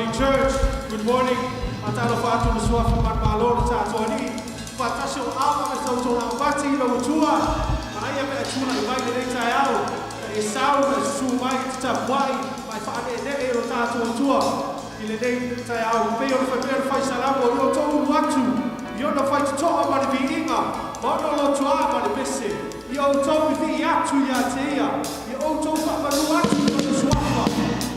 morning, church. Good morning. Faatalofa atu i le Suafa manumalo o le tatou Alii, faatasi o aao ma le tautoga mati i lou Atua. Manaia pe a tulai mai lenei taeao, na e sau ma e susū mai i te tapuai ma e faaneenee i lo tatou Atua i lenei taeao. E pei ona faipea le fai Salamo, I outou ulu atu i ona faitotoa ma le viiga, ma ona lotoa ma le pese, i outou i vii atu ia te ia, Ia outou faamanu atu i lona suafa,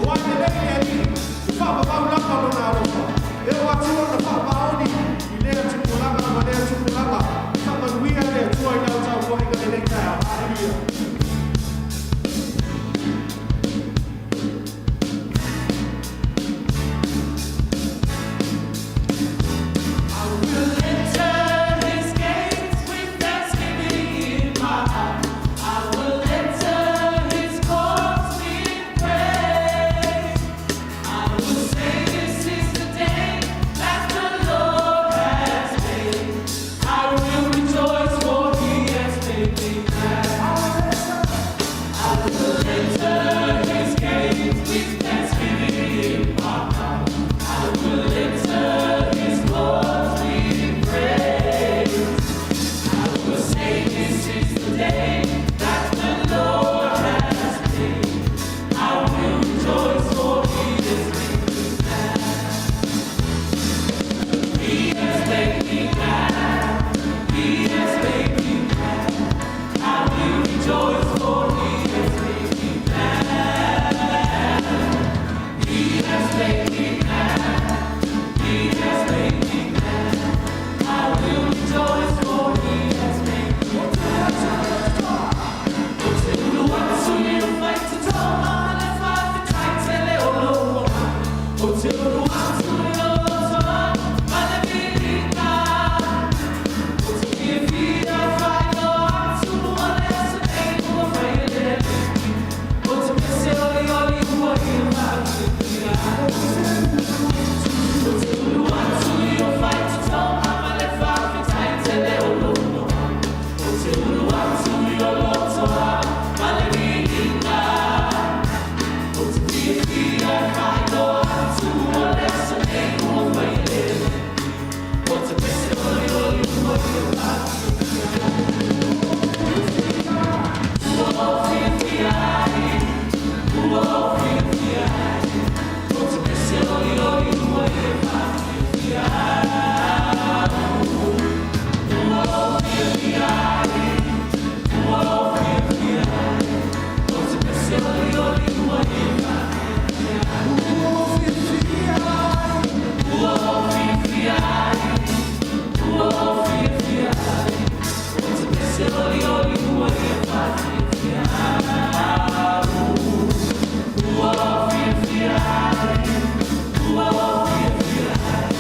o ai lelei le Alii, e faamamau lava lona alofa. E oo atu ona faamaoni i lea tupulaga ma lea tupulaga. Faamanuia le Atua i lau taupuaiga lenei taeao. Aleluia. I will enter his gates with thanksgiving in my heart. I will enter his courts with praise. I will say this is the day that the Lord has made. I will rejoice for he has made me glad. I will enter his gates with thanksgiving in my heart. I will enter his courts with praise. I will say this is the day that the Lord has made. I will rejoice for he has made me glad. He has made me glad. He has made me glad. I will rejoice for he has made me glad. He has made me glad. He has made me glad. I will rejoice for he has made me glad. Ou te ulu atu i ou faitotoa ma le faafetai tele o lou ola. Ou te ulu atu i ou lotoa ma le viiga. Ou te fiafia e faailoa atu o le aso nei ua fai e le Alii. Ou te pese olioli ua ia faafiafia. Ou te ulu atu i ou faitotoa ma le faafetai tele o lou ola. Ou te ulu atu i ou lotoa ma le viiga. Ou te fiafia e faailoa atu o le aso nei ua fai e le Alii. Ou te pese olioli ua ia faafiafia. Ua ou fiafia ai, ua ou fiafia ai. Ou te pese olioli ua ia faafiafia. Ua ou fiafia ai, ua ou fiafia ai. Ou te pese olioli ua ia faafiafia. Ua ou fiafia ai, ua ou fiafia ai. Ou te pese olioli ua ia faafiafia. Ua ou fiafia ai, ua ou fiafia ai.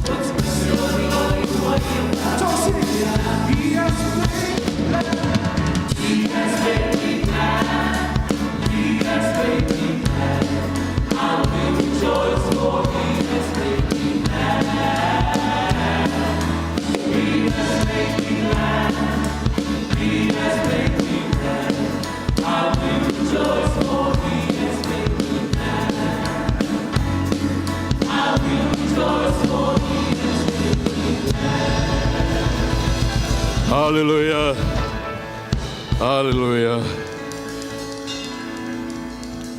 Ou te pese olioli ua ia faafiafia. He has made He has made me glad. He has made me glad. I will rejoice for he has made me glad. He has made me glad. He has made me glad. I will rejoice for he has made me glad. I will rejoice for he has made me glad. Hallelujah. Hallelujah.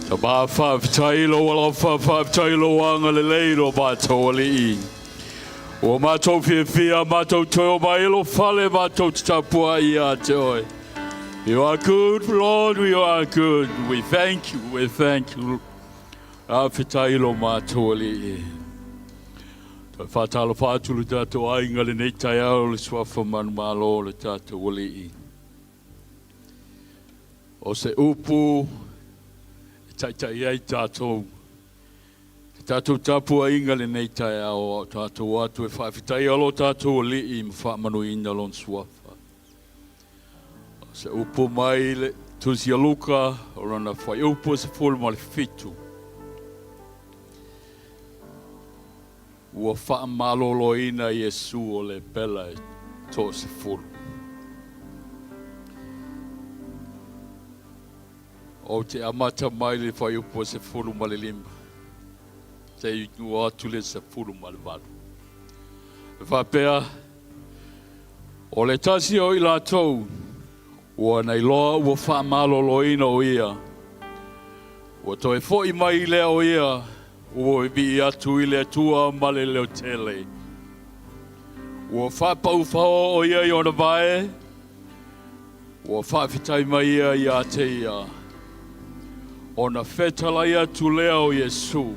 Tama faafetai lou alofa, faafetai lou agalelei lo matou Alii. Ua matou fiafia, matou toe o mai i lou fale, matou te tapuai ia te oe. You are good, Lord, you are good. We thank you, we thank you. Faafetai lo matou Alii. Toe faatalofa atu le tatou aiga lenei taeao le suafa manumalo o le tatou Alii. O se upu e taitai ai tatou. Te tatou tapuaiga lenei taeao a o tatou atu e faafetaia lo tatou Alii ma faamanuiina lona suafa. O se upu mai le Tusi a Luka o lona fuaiupu e 17. Ua faamaloloina Iesu o lepela e toasefulu. Ou te amata mai le fuaiupu e 15. Seia atu le 18. E faapea, o le tasi o i latou, ua na iloa ua faamaloloina o ia. Ua toe foi mai lea o ia, ua vivii atu i le Atua ma le leo tele. Ua faapaufao o ia i ona vae, ua faafetai mai ia ia te ia. Ona fetalai atu lea o Iesu,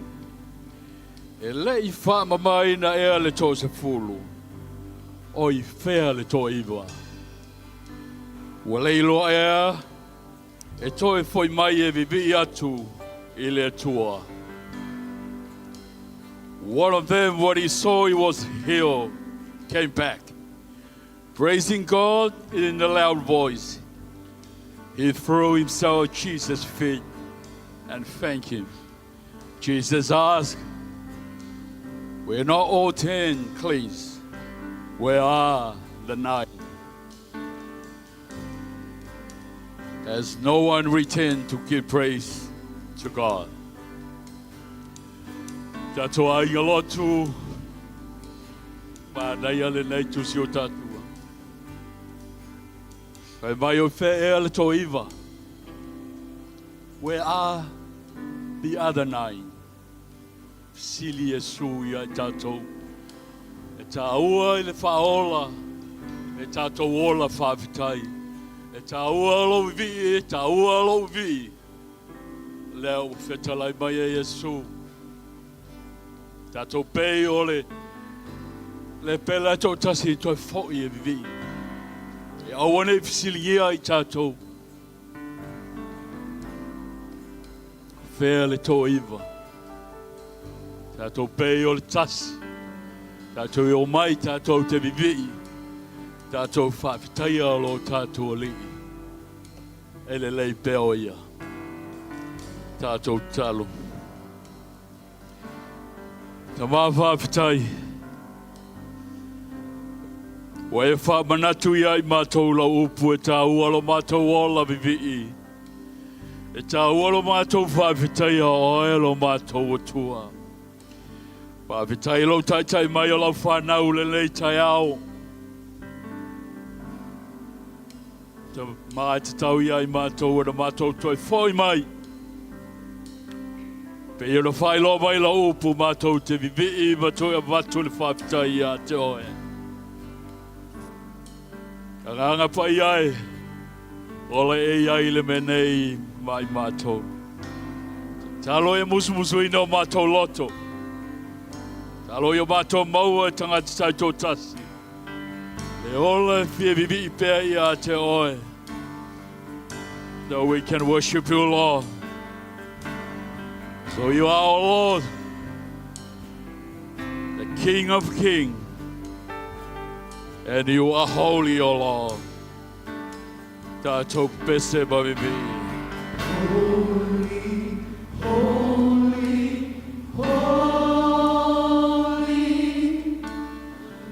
e le i faamamaina ea le 10, o i fea le 9. Ua le iloa ea e toe foi mai e vivii atu i le Atua. One of them, when he saw he was healed, came back, praising God in a loud voice. He threw himself at Jesus' feet and thanked him. Jesus asked, "We're not all 10 cleansed. Where are the 9? Has no one returned to give praise to God?" Tatou aiga lotu, manaia lenei tusi o tatua. Fai mai o fea ea le 9. Where are the other 9? Sili Iesu ia i tatou. E tāua i le whaola, e tātou ola whawhitai. E tāua lo vii, e tāua lo vii. Lea ua fetalai mai e Iesu. Tātou pei o le le pela tō tasi i toi foi e vivii. E aua nei fisilingia i tātou. Fea le 9. Tātou pei o le tasi. Tātou i o mai, tātou te vivii. Tātou whawhitaia o lo tātou alii. E le lei pea o ia. Tātou talo. Ta mā whawhitai. Ua e whaamanatu ia i mātou lau upu e tā ualo mātou ola vivii. E tā ualo mātou whawhitai a oe lo mātou atua. Whawhitai lau taitai mai o lau whanau le lei tai ao. Ta mā te tau ia i mātou e na mātou toi whoi mai. Pe ia na whailoa mai la upu mātou te vivii ma toi a matu le whawhitai ia te oe. Ka nganga pai ai, ola e ai le me nei mai mātou. Talo e musumusu ina o mātou loto. Talo i o mātou maua e tangata tai tō tasi. Le ola e fia vivii pea ia te oe. So we can worship you, Lord. So you are our Lord, the King of Kings, and you are holy, O Lord. Tātou pese ma vivi. Holy, holy, holy,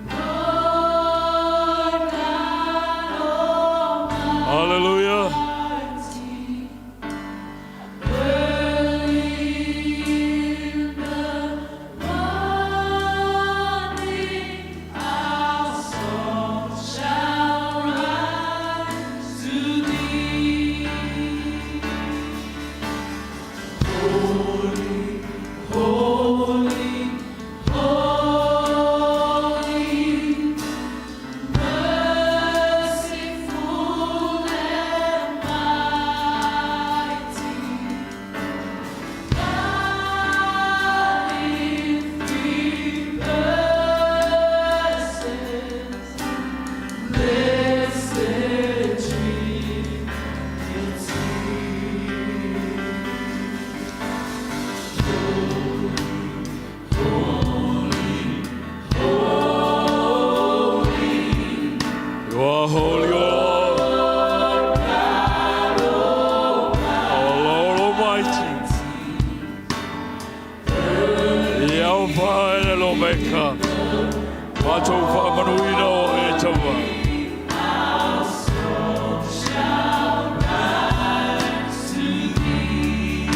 Lord God Almighty. Hallelujah. Early in the morning, our song shall rise to thee. Holy, holy, holy, merciful and mighty, God in three persons, blessed Trinity. Holy, holy, You are holy, O Lord. Our Lord Almighty. The Alpha and the Omega. Mātou whaamanuina o e taua. Our song shall rise to thee.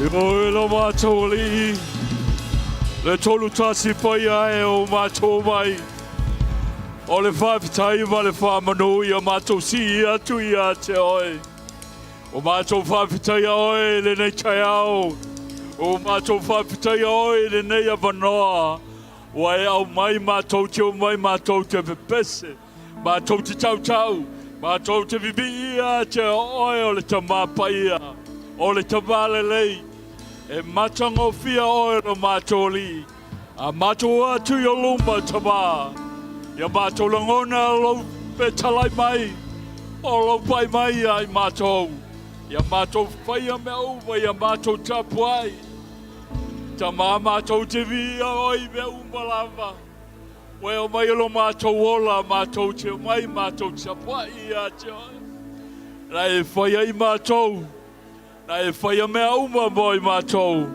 Ioe lo matou Alii, le tolu tasi paia e o matou mai. O le faafetai ma le faamanu ia matou sii atu ia te oe. O matou faafetaia oe i lenei taeao. O matou faafetaia oe i lenei avanoa. Ua e aumai matou te omai matou te pepese, matou te tautau, matou te vivii ia te oe o le Tama Paia, o le Tama lelei. E matagofie oe lo matou Alii. A matou o atu i o luma, Tama, ia matou lagona lou fetalai mai, o lou pai mai ia i matou. Ia matou faia mea uma, ia matou tapuai. Tama, matou te viia oe i mea uma lava. Ua e omai e lo matou ola, matou te omai, matou te tapuai ia te oe. Na e faia i matou, na e faia mea uma mo i matou.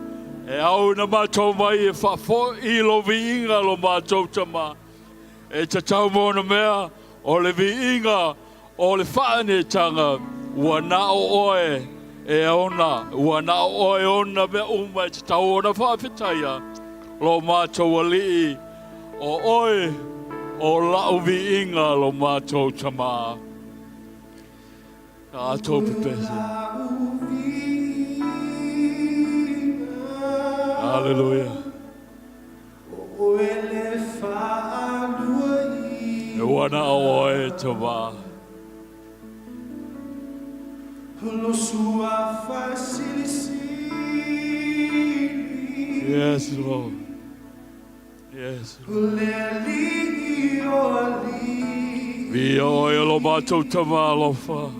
E ao ina matou mai e faafoi lo viiga lo matou Tama. E tatau mo ona mea o le viiga o le faaneetaga, ua na o oe e ona, ua na o oe ona mea uma e tatau ona faafetaia lo matou Alii, o oe o lau viiga lo matou Tama. Tatou pepese. Hallelujah. E ua na o oe, Tama. Yes, Lord. Yes, Lord. Viia oe o lo matou Tama alofa.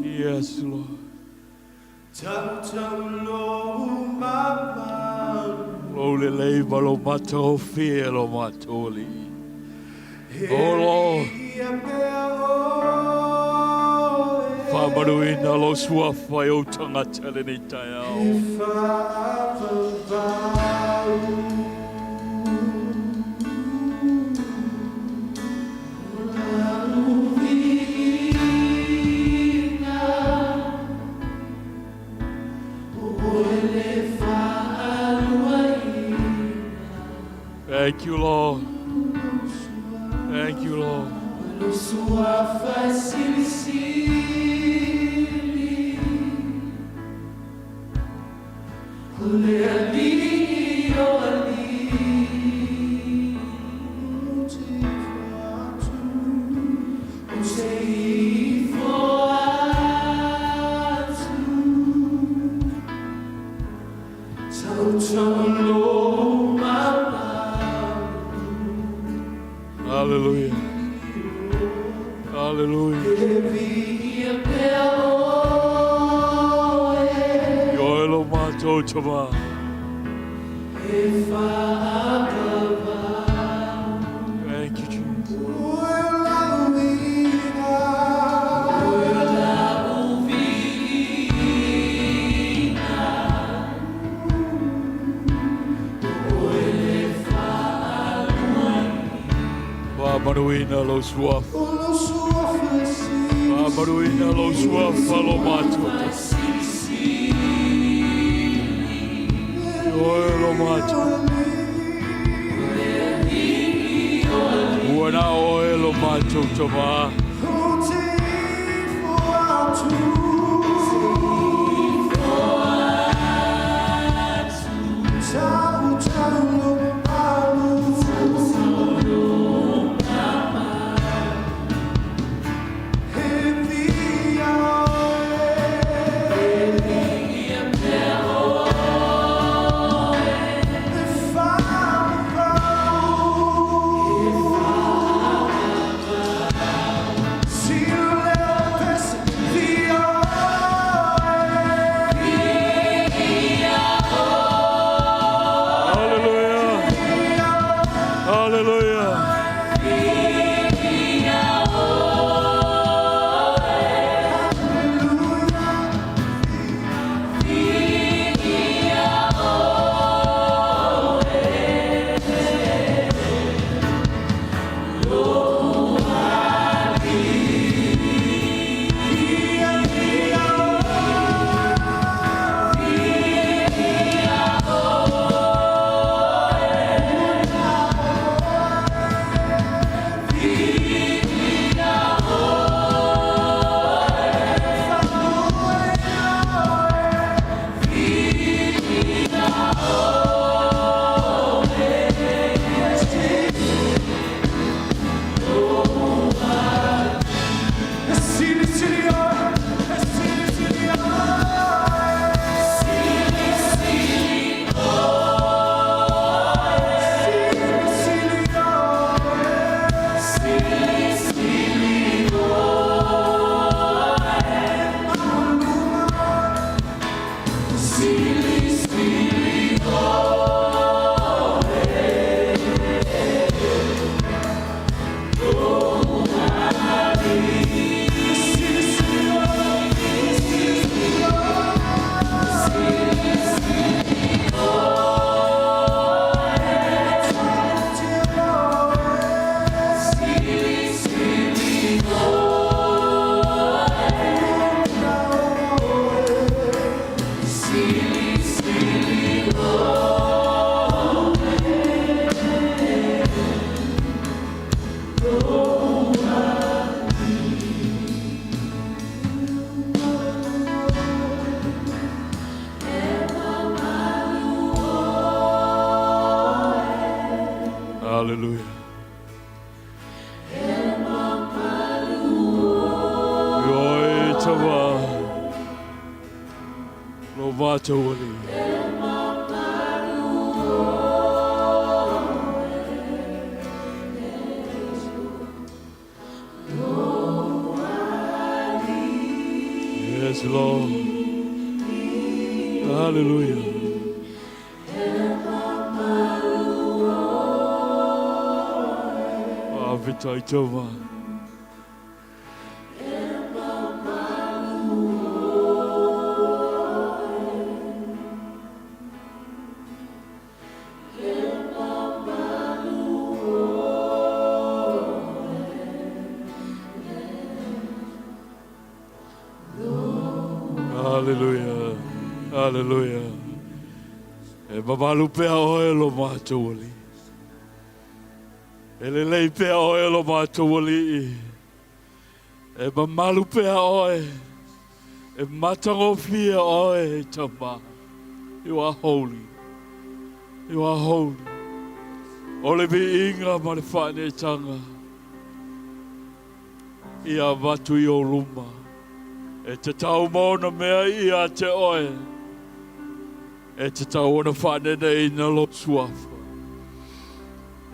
Yes, Lord. Lou lelei ma lou matagofie lo matou Alii. O Lord. Faamanuina lou suafa i ou tagata i lenei taeao. Thank you, Lord. Thank you, Lord. Hallelujah. Hallelujah. Ioe lo matou Tama. Thank you, Jesus. Faamanuina lou suafa. Faamanuina lou suafa lo matou. Ioe lo matou. Ua na oe lo matou Tama. Hallelujah. Hallelujah. Ioe tama. Lo mātou ali. Yes, Lord. Hallelujah. Faafetai tama. Hallelujah. Hallelujah. E mamalu pea oe lo mātou alii. E lelei pea oe lo mātou alii. E mamalu pea oe. E matagofie oe e tama. You are holy. You are holy. O le viiga ma le faaneetaga ia avatu i ou luma. E tatau ma ona mea ia te oe. E tatau ona faaneneina lou suafa.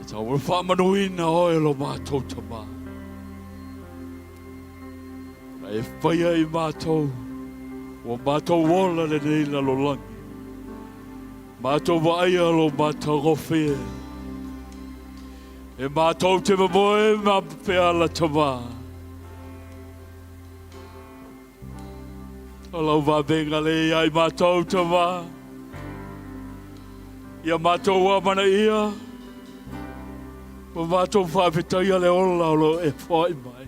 E tatau ona faamanuina oe lo matou Tama. Na e faia i matou, ua matou ola lenei lalolagi. Matou vaaia lou matagofie. E matou te momoe ma peala Tama. O lau vavega le ia i matou Tama. Ia matou amanaia. Ma matou faafetaia le ola o lo o e foai mai.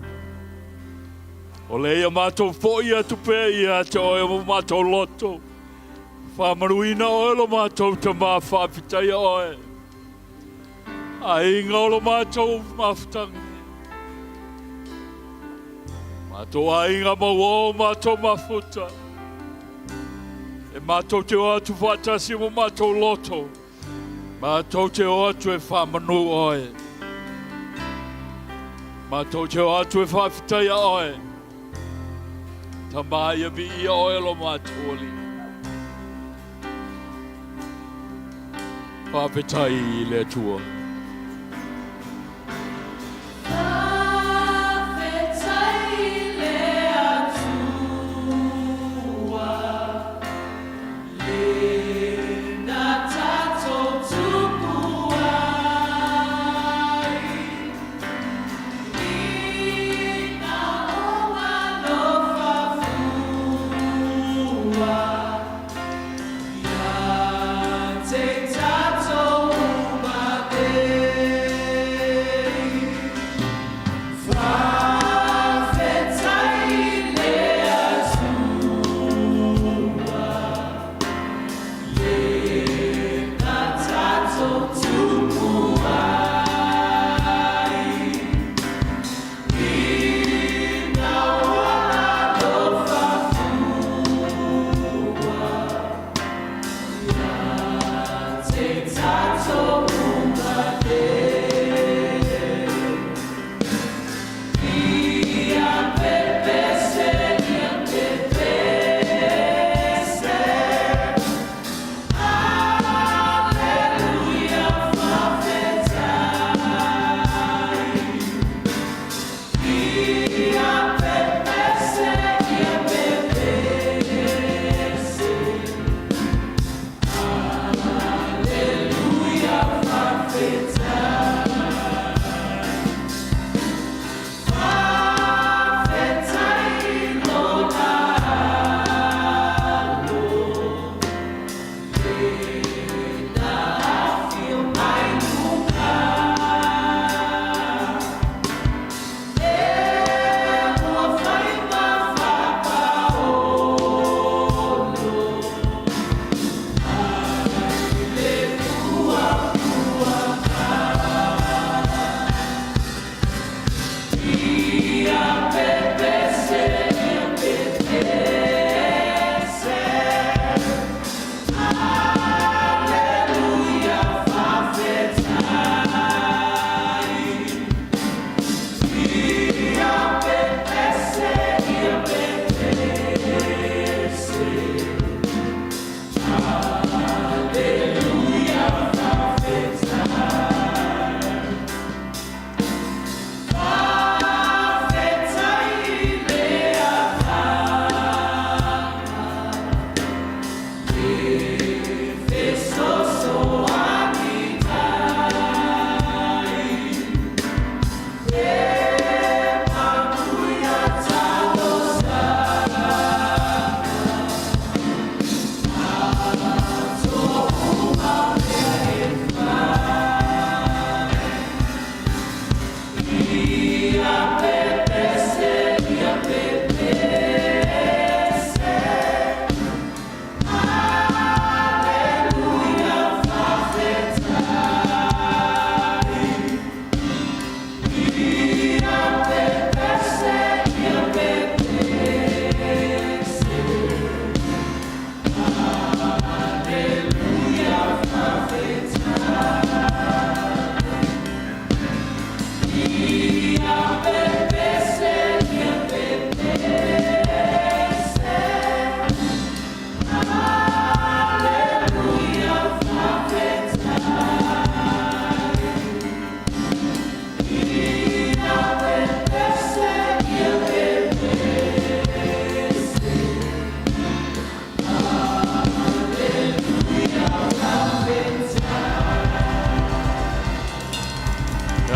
O le ia matou foi atu pea ia te oe mo matou loto. Faamanuina oe lo matou Tama, faafetaia oe. Aiga o lo matou mafutaga. Matou aiga maua o matou mafuta. E matou te o atu faatasi mo matou loto. Matou te o atu e faamanu oe. Matou te o atu e faafetaia oe. Tama ia viia oe lo matou Alii. Faafetai i le Atua. Faafetai i le Atua, lena tatou tupu ai, i na ona alofa fua. Ia te tatou uma te.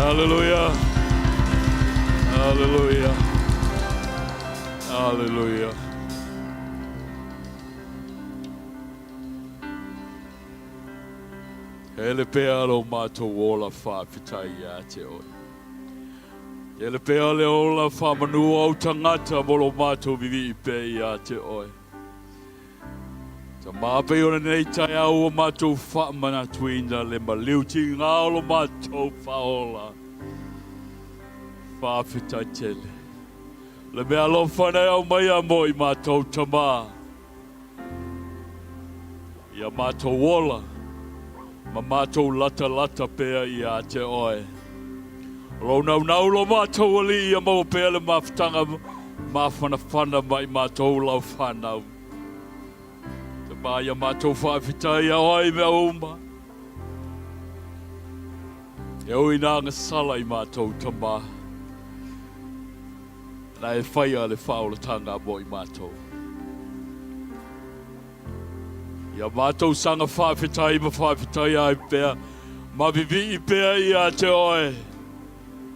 Hallelujah. Hallelujah. Hallelujah. Hele pea lo mātou ola whawhitai ia te oe. Hele pea le ola whamanua au tangata mo lo mātou vivi i pe ia te oe. Ta māpei o nei tai au o mātou whaamanatuina le maliu ti ngā o lo mātou whaola. Whawhitai tele. Le mea alofa nei au mai a mo i mātou tamā. Ia mātou ola, ma mātou latalata pea ia te oe. Lou naunau lo mātou alii ia maua pea le mafutanga māwhanawhana mai mātou lau whanau. Te mā ia mātou whaawhitai ia oe i mea uma. E ui nā nga sala i mātou tamā. Na e whaia le whaolatanga mo i mātou. Ia mātou sanga whawhitai ma whawhitai ai pea, ma vivii pea ia te oe,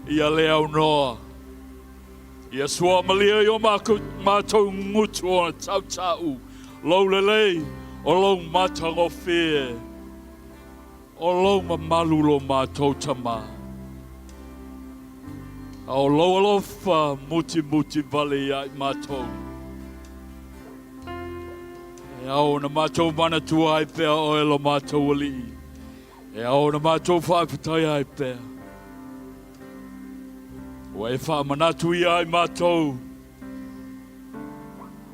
ia le au noa. Ia sua malia i o mātou ngutu o tau tau, lou lelei o lou matagofie. O lou mamalu lo mātou tamā. A o lou alofa muti muti vale ia i mātou. E ao na mātou manatua ai pea oe lo mātou alii. E ao na mātou whaawhitai ai pea. Ua e whaamanatu ia ai mātou.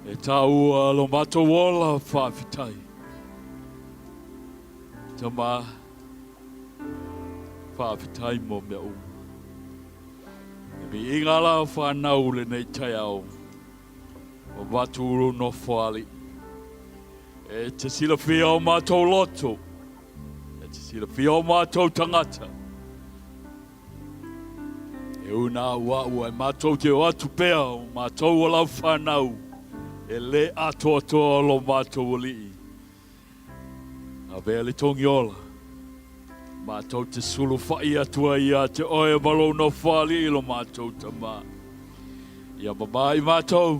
E tāua lo mātou ola whaawhitai. Tama, whaawhitai mo mea uma. E mi inga la whanau le nei taiao, o maturu no whali. E te silawhia o mātou loto, e te silawhia o mātou tangata. E una ua ua e mātou te o atu pea o mātou o lau whanau, e le atoatoa o lo mātou alii. Avea le togiola. Mātou te sulu whai atua ia te oe ma lou nofo alii lo mātou tama. Ia mama i mātou,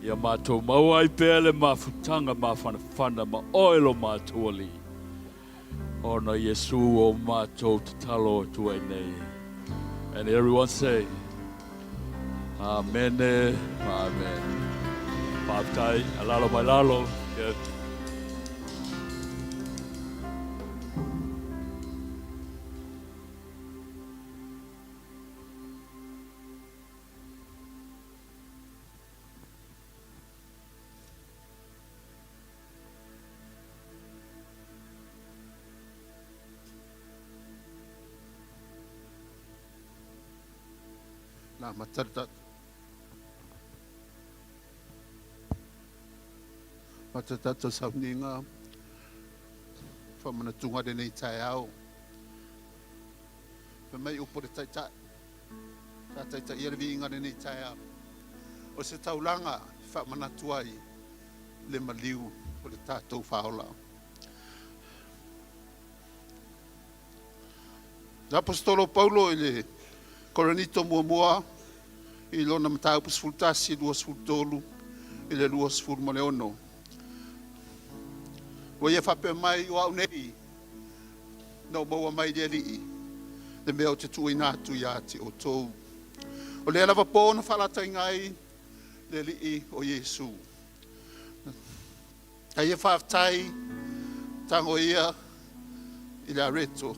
ia mātou mau ai pea le mafutanga mawhanawhana ma oe lo mātou alii. Ona Iesu o mātou tatalo atu ai nei. And everyone say, Amene, amen. Whāwhitai, alalo mai lalo. Yeah. Na matarta Matatato sauniga whamanatunga lenei taeao. Fai mai upu o le taitai. Sa taitaia le viiga lenei taeao. O se taulaga e faamanatu ai le maliu o le tatou faaola. Le Aposetolo Paulo i le Korinito muamua i lona mataupu 11, 23 i le 26. Ua ia faapea mai o au nei na ou maua mai le Alii le mea o te tuuina atu ia te outou. O lea lava pō na faalataiga ai le Alii o Iesu. A ia faafetai tago ia i le areto.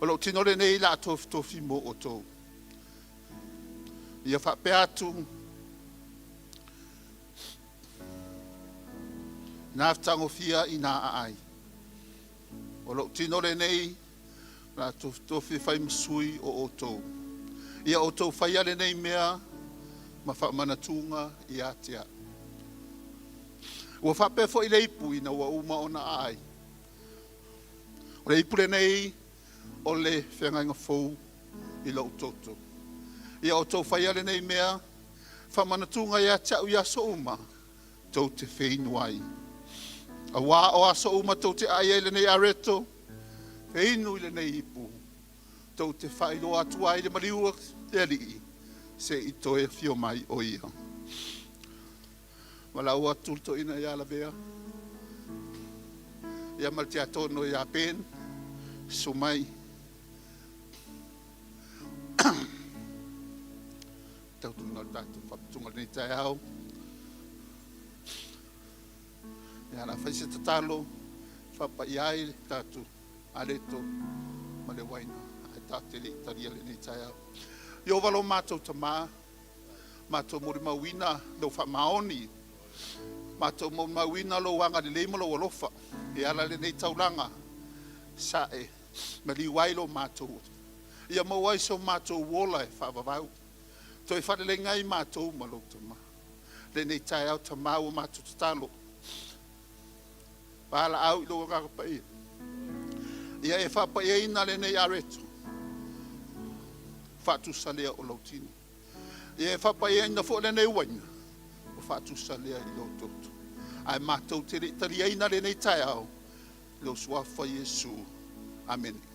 O lou tino lenei la tofitofi mo outou. Ia faapea atu na tagofia i nā aai. O lou tino lenei la tofitofi fai masui o outou. Ia outou faia lenei mea ma faamanatuga ia te au. Ua faapea foi le ipu ina ua uma ona aai. O le ipu lenei o le feagaiga fou i lou toto. Ia outou faia lenei mea faamanatuga ia te au i aso uma tou te feinu ai. Auā o aso uma tou te ai ai lenei areto, feinu i lenei ipu, tou te faailoa atu ai le maliu o le Alii, seia toe afio mai o ia. Valaau atu le toeaina ia Lavea, ia ma le tiakono ia Ben, susu mai. Tautuga o le tatou faaupuga i lenei taeao. Ia, o le a fai se tatalo e faapaia ai le tatou areto ma le uaina ae tatou te le i talia i lenei taeao. Ieova lo matou Tamā, matou molimauina lou faamaoni, matou molimauina lou agalelei ma lou alofa e ala i lenei taulaga sa e maliu ai lo matou, ia maua ai so matou ola e faavavau. Toe faaleleina ai matou ma lou Tama. Lenei taeao Tamā ua matou tatalo, valaau i lou Agaga Paia, ia e faapaiaina lenei areto, faatusa lea o lou tino. Ia e faapaiaina foi lenei uaina, ua faatusa lea i lou toto. Ae matou te le i taliaina lenei taeao, i lou suafa Iesu. Amene.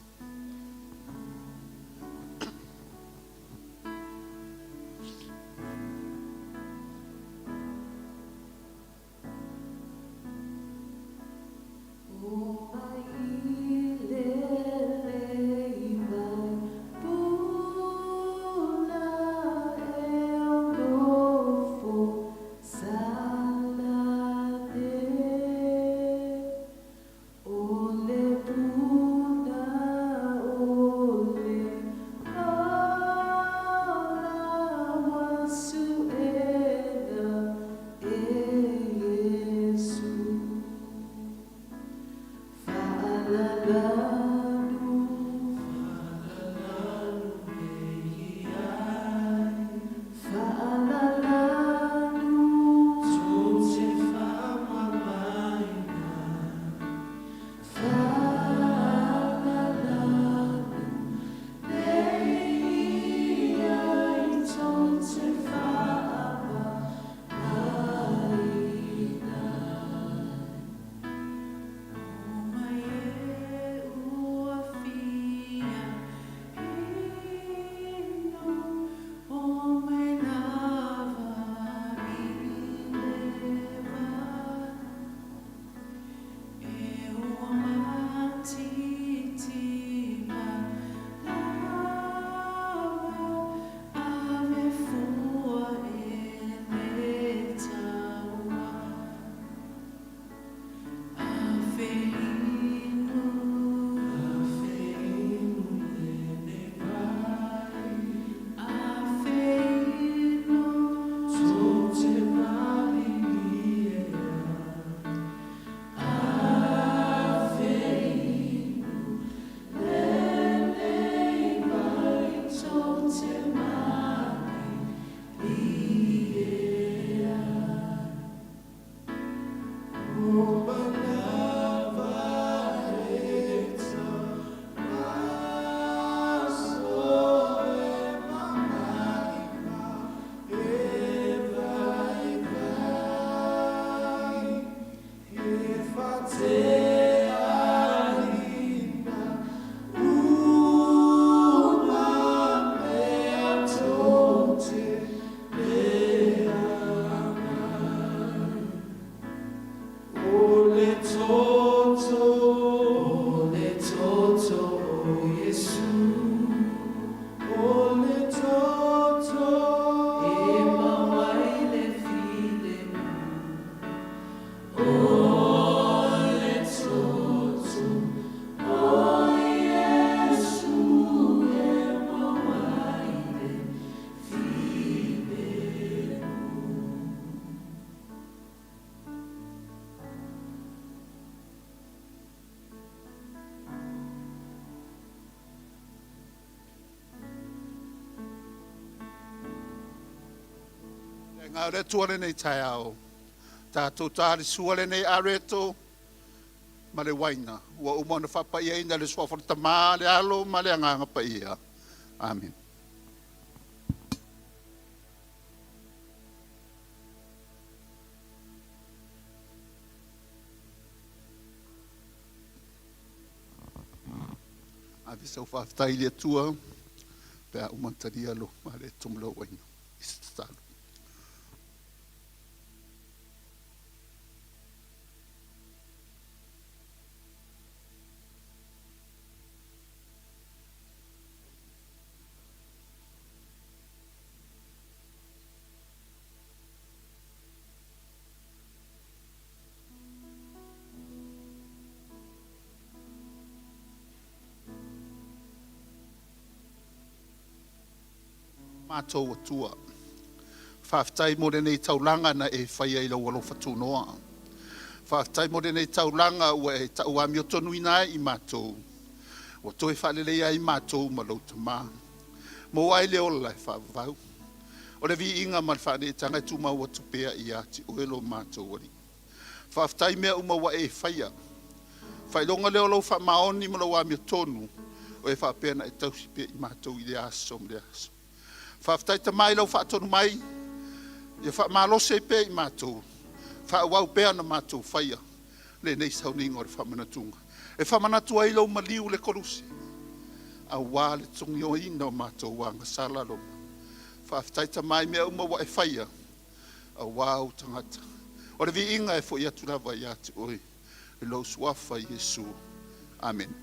Le agaga o le Atua lenei taeao, tatou talisua lenei areto ma le uaina ua uma ona faapaiaina i le suafa o le Tamā, le Alo ma le Agaga Paia. Amene. Ave sau faafetai i le Atua pe a uma ona talia lou maleto ma lou aina i se tatalo. Matou Atua, faafetai mo lenei taulaga na e faia i lou alofa tunoa. Faafetai mo lenei taulaga ua e tauamiotonuina ai i matou, ua toe faaleleia ai matou ma lou Tama. Maua ai le ola e faavavau. O le viiga ma le faaneetaga e tumau atu pea ia te oe lo matou Alii. Faafetai i mea uma ua e faia. Faailoga lea o lou faamaoni ma lou amiotonu o e faapea ona e tausi pea i matou i lea aso ma lea aso. Faafetai Tama i lau faatonu mai, ia faamalosi ai pea i matou, faaauau pea ona matou faia lenei sauniga o le faamanatuga. E faamanatu ai lou maliu i le koluse, aua le togioina o matou agasala. Lo faafetai Tama i mea uma ua e faia, aua ou tagata. O le viiga e foi atu lava ia te oe, i lou suafa Iesu. Amene.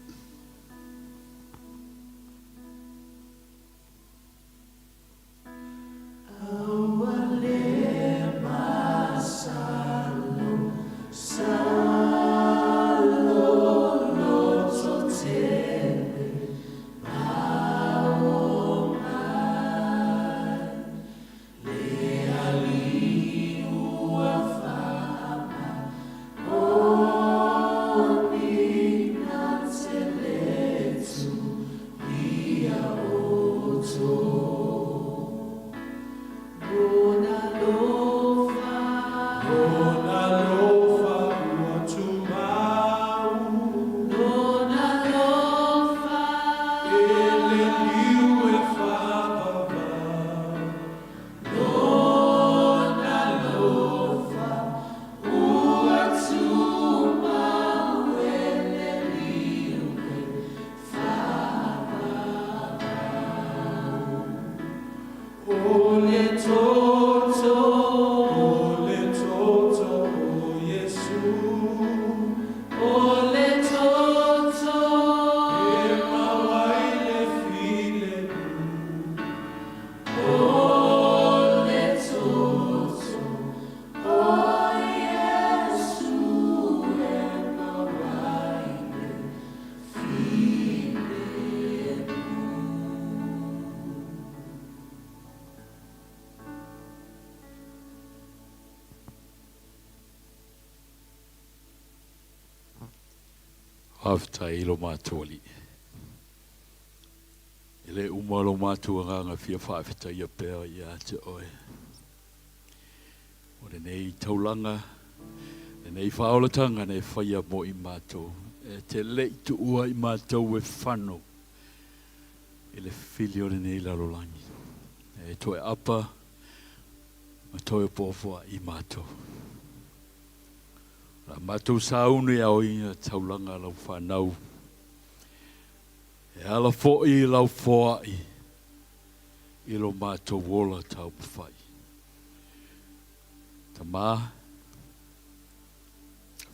Lona alofa ua tumau. Lona alofa. E le liu e faavavau. Lona alofa ua tumau e le liu e faavavau. O le toto, o le toto o Iesu. O le toto. E maua ai le filemu. O le toto o Iesu e maua ai le filemu. Faafetai i lo matou Alii. E le uma lo matou agaga fia faafetaia pea ia te oe. O lenei taulaga, lenei faaolataga na e faia mo i matou, e te le i tuua i matou e fano i le fili o lenei lalolagi. E toe apa ma toe opoapoa i matou. La matou sauni aoina taulaga lau whanau. E ala fo'i lau foa'i i lo matou ola taumafai. Tama,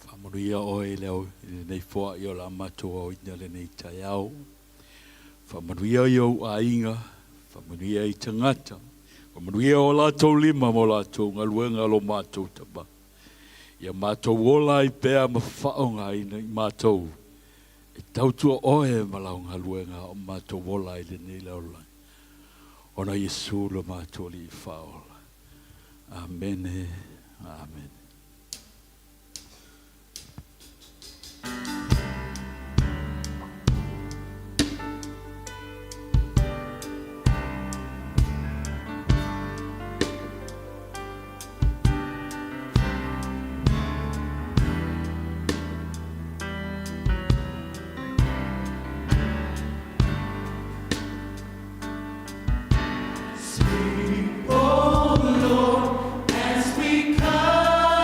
faamanuia oe i le au i lenei foa'i o la matou aoina lenei taeao. Faamanuia i ou aiga, faamanuia i tagata, faamanuia o latou lima mo latou galuega lo matou tama. Ia matou ola ai pea ma faaaogaina i matou e tautua oe ma lau galuega o matou ola ai lenei lalolagi. Ona Iesu lo matou Alii faaola. Amene. Amene. Speak, O Lord, as we come.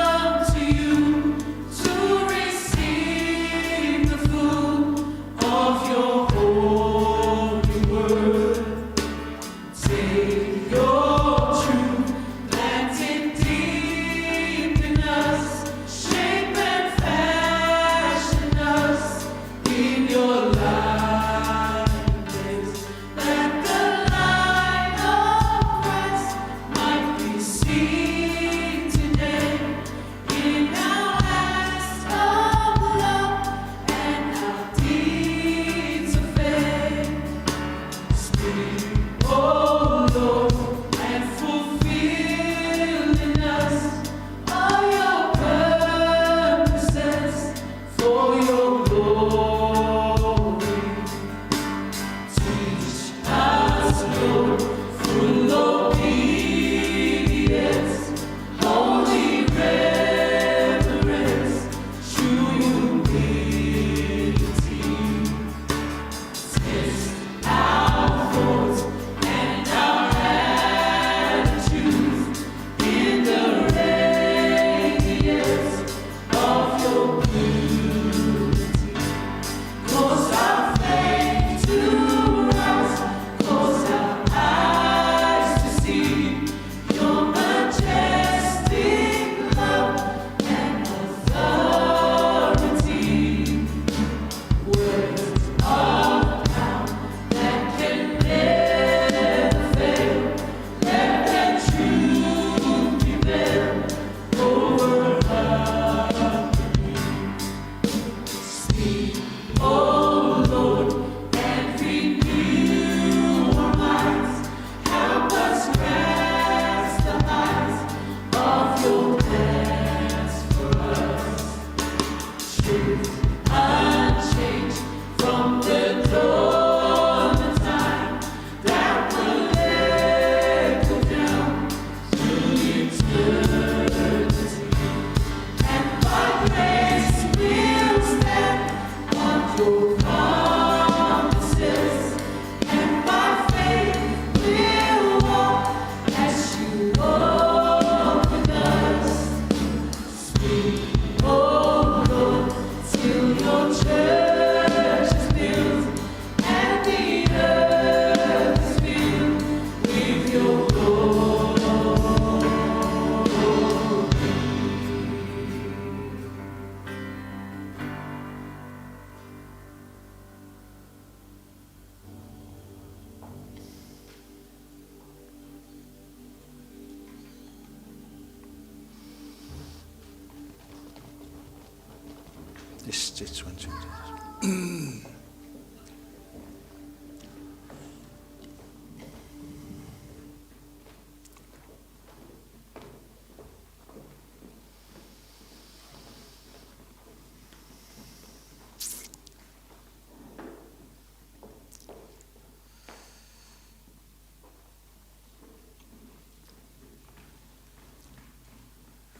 Test, test, one, two, three.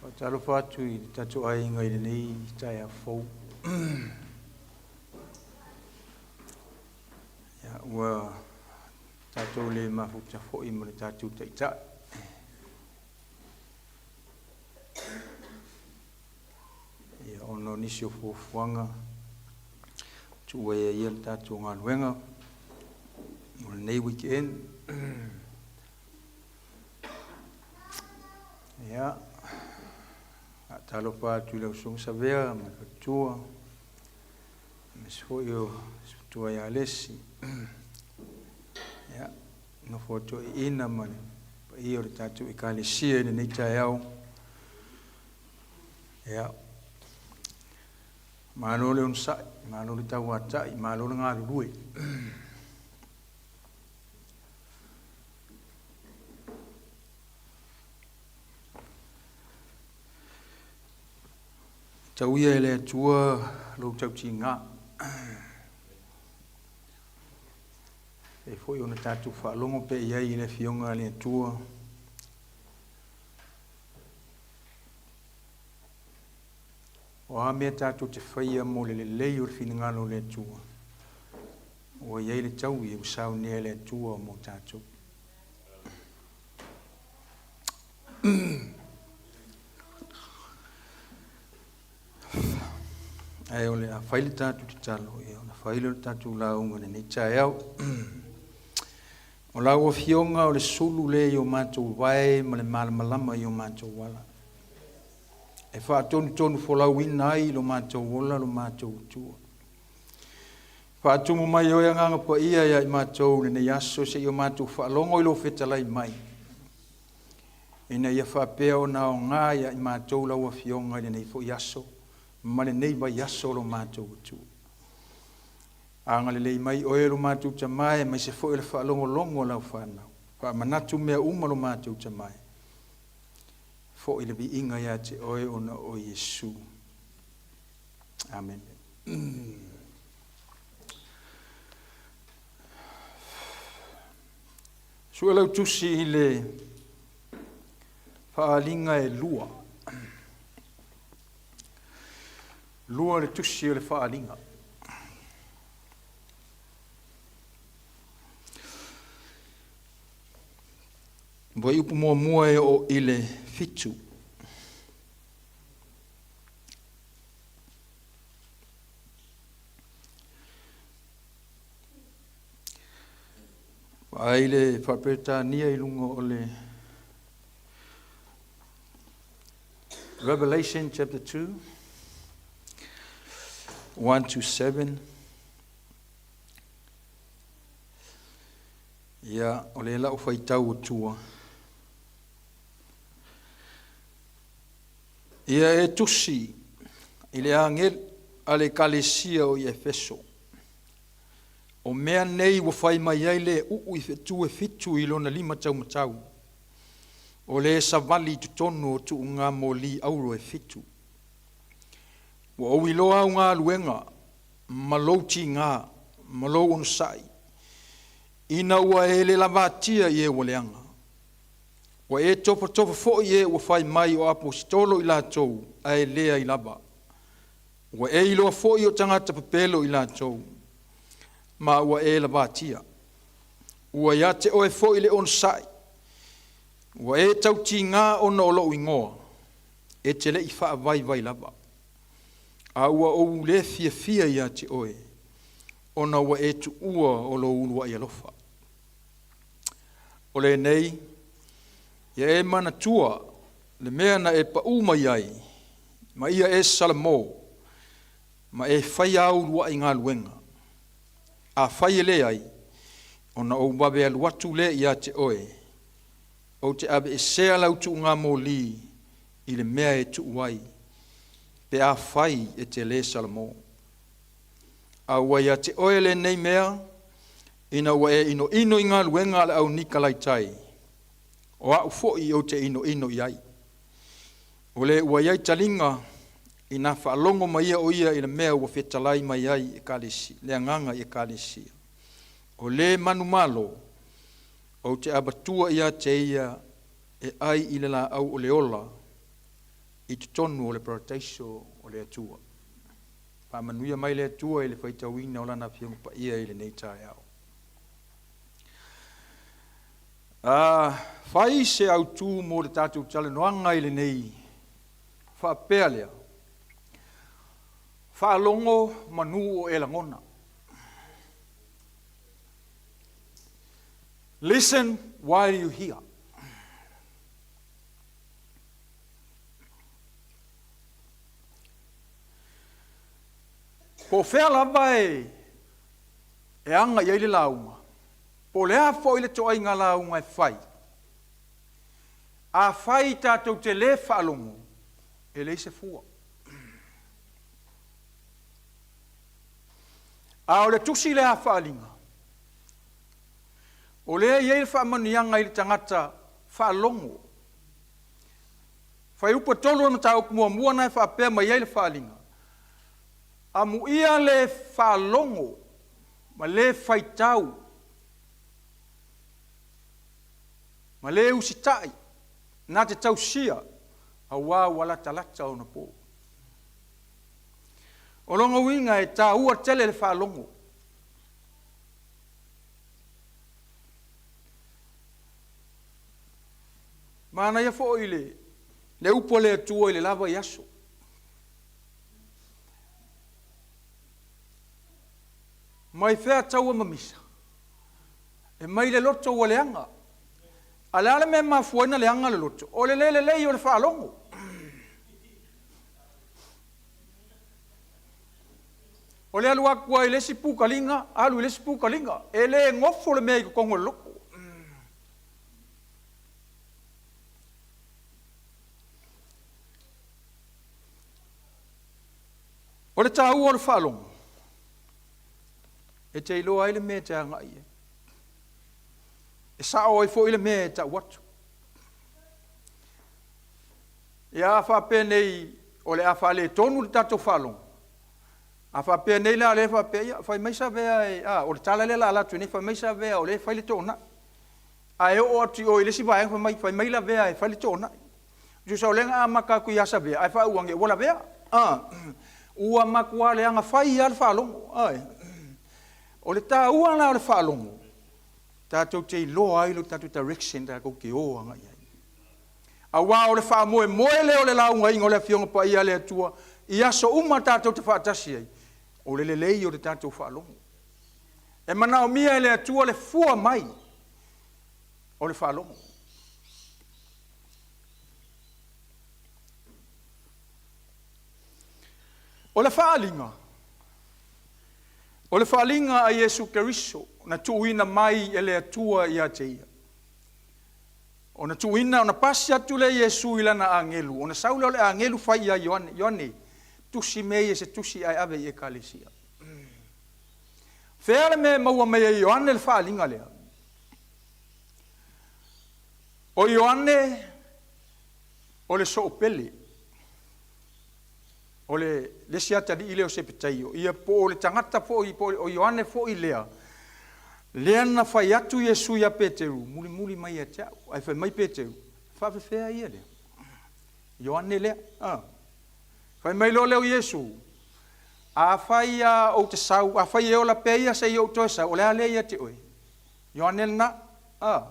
Faatalofa atu i le tatou aiga i lenei taeao fou. Ia, ua tatou le mafuta foi ma le tatou taitai. Ia, ona o nisi o fuafuaga tuua ia ia le tatou galuega mo lenei weekend. Ia, faatalofa atu i lau Susuga Savea ma le faletua, aemaise foi o si matua ia Alesi. Ia, nofo a toeaiina ma le paia o le tatou Ekalesia i lenei taeao. Ia, malo le onosai, malo le tauatai, malo le galulue. Tauia e le Atua lou tautiga. E foi ona tatou faalogo pea i ai i le Afioga a le Atua. O a mea tatou te faia mo le lelei o le finagalo o le Atua, ua i ai le taui ua saunia e le Atua mo tatou. Ae o le a fai le tatou tatalo, ia ona fai lea o le tatou lauga i lenei taeao. O lau Afioga o le sulu lea i o matou vae ma le malamalama i o matou ala, e faatonutonu folauina ai lo matou ola lo matou Atua. Faatumu mai oe Agaga Paia ia i matou i lenei aso seia o matou faalogo i lou fetalai mai, ina ia faapea ona aoga ia i matou lau Afioga i lenei foi aso ma lenei vaiaso o lo matou Atua. Agalelei mai oe lo matou Tama aemaise foi o le faalogologo a lau fanau. Faamanatu mea uma lo matou Tama e. Foi le viiga ia te oe ona o Iesu. Amene. Sue lau tusi i le faaaliga e lua. Lua le tusi o le faaaliga. Fuaiupu muamua e oo i le 7. Vaai le Faa-Peretania i luga o le Revelation chapter 2, 1 to 7. Ia, o le lau faitau atua. Ia e tusi i le agelu a le Ekalesia o i Efeso. O mea nei ua fai mai ai le uu i fetu e fitu i lona lima taumatau, o le savali i totonu o tuuga moli auro e fitu. Ua ou iloa au galuega ma lou tiga ma lou onosai, ina ua e le lavatia i e ua leaga. Ua e tofatofa foi i e ua fai mai o aposetolo i latou, ae leai lava. Ua e iloa foi o tagata pepelo i latou, ma ua e lavatia. Ua ia te oe foi le onosai, ua e tautiga ona o lou igoa, e te le i faavaivai lava. A ua ou le fiafia ia te oe, ona ua e tuua o lou uluai alofa. O lenei, ia e manatua le mea na e pau mai ai, ma ia e salamo, ma e faia au uluai galuega. Afai e leai, ona ou vave alu atu lea ia te oe, ou te aveesea lau tuugamoli i le mea e tuu ai, pe afai e te le salamo. A ua ia te oe lenei mea, ina ua e inoino i galuega a le au Nikalaitai, o a'u fo'i ou te inoino i ai. O le ua i ai taliga, ina faalogo mai ia o ia i le mea ua fetalai mai ai Ekalesi, le agaga i Ekalesia. O le manumalo, ou te avatua ia te ia e ai i le laau o le ola i totonu o le parataiso o le Atua. Faamanuia mai le Atua i le faitauina o Lana Afioga Paia i lenei taeao. A fai se autu mo le tatou talanoaga i lenei faapea lea, Faalogo manu o e lagona. Listen while you hear. Po o fea lava e e aga i ai le lauga, po o le a foi le toaiga lauga e fai, afai tatou te le faalogo, e leai se fua. A o le tusi lea a Faaaliga, o lea e i ai le faamanuiaga i le tagata faalogo. Fuaiupu e 3 o le mataupu muamua lena e faapea mai ai le Faaaliga, Amuia le faalogo ma le faitau ma le usitai na te tausia auā ua latalata ona po. O lona uiga e taua tele le faalogo. Manaia foi le, le upu a le Atua i le la vaiaso. Mai fea taua ma misa? E mai le loto ua leaga. A o le a le mea e mafua ai ona leaga le loto? O le le lelei o le faalogo. O le alu atu lava i le isi pukaliga, alu i le isi pukaliga. E le nofo le mea i totonu o le loto. O le taua o le faalogo, e te iloa ai le mea e te agai i ai. E sao ai foi le mea e tau atu. Ia a faapea nei o le a faaletonu le tatou faalogo, a faapea nei la o lea e faapea, ia fai mai Savea e, a, o le tala lea o le a alu atu nei, fai mai Savea o lea e fai le toonai. Ae oo atu i o i le isi vaega fai mai, fai mai Lavea e fai le toonai. Tusa o lea na amata atu ia Savea ae faaiu ane ua lavea. A, ua matua leaga fai lava le faalogo. Ioe. O le taua la o le faalogo, tatou te iloa ai lo tatou direction tatou te o agai i ai. Aua o le faamoemoe lea o le laugaina o le Afioga Paia a le Atua i aso uma tatou te faatasi ai, o le lelei o le tatou faalogo. E manaomia e le Atua le fua mai o le faalogo. O le faaaliga, o le faaaliga a Iesu Keriso na tuuina mai e le Atua ia te ia. Ona tuuina, ona pasi atu lea Iesu i lana agelu, ona sau lea o le agelu fai ia Ioane, Ioane, tusi mea ia i se tusi ae ave i Ekalesia. Fea le mea e maua mai ai e Ioane le faaaliga lea? O Ioane o le soopele, o le isi atalii lea o Sepetaio, ia po o le tagata foi, po o Ioane foi lea, lea na fai atu Iesu ia Peteru, mulimuli mai ia te au. Ae fai mai Peteru, e faafefea ia lea? Ioane lea. A. Fai mai loa lea o Iesu, Afai lava ou te sau, afai e ola pea ia seia ou toe sau, o le a lea ia te oe? Ioane lena. A.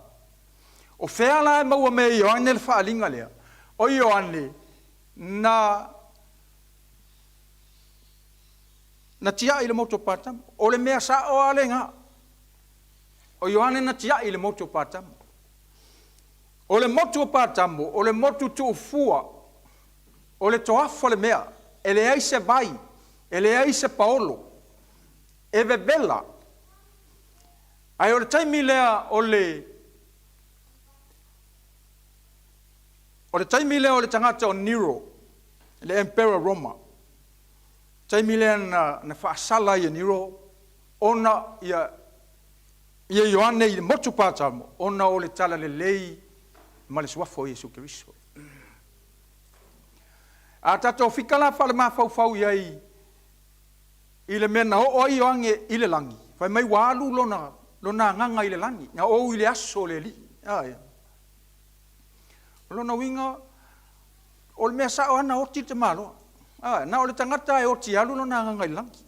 O fea la e maua mai e Ioane le faaaliga lea? O Ioane na na tiai i le motu o Patamo. O le mea sao lava lena. O Ioane na tiai i le motu o Patamo. O le motu o Patamo, o le motu tuufua, o le toafa le mea, e leai se vai, e leai se paolo, e vevela. Ae o le taimi lea o le O le taimi lea o le tagata o Nero, le Emperor Roma. taimi lea na, na faasala ai e Nero ona ia, ia Ioane i le motu Patamo ona o le talalelei ma le suafa o Iesu Keriso. A tatou fika la faalemafaufau i ai i le mea na oo ai Ioane i le lagi, fai mai ua alu lona, lona agaga i le lagi, na ou i le aso o le Alii. A, o lona uiga, o le mea sao lava na oti le tamaloa. A, na o le tagata e oti e alu lona agaga i le lagi.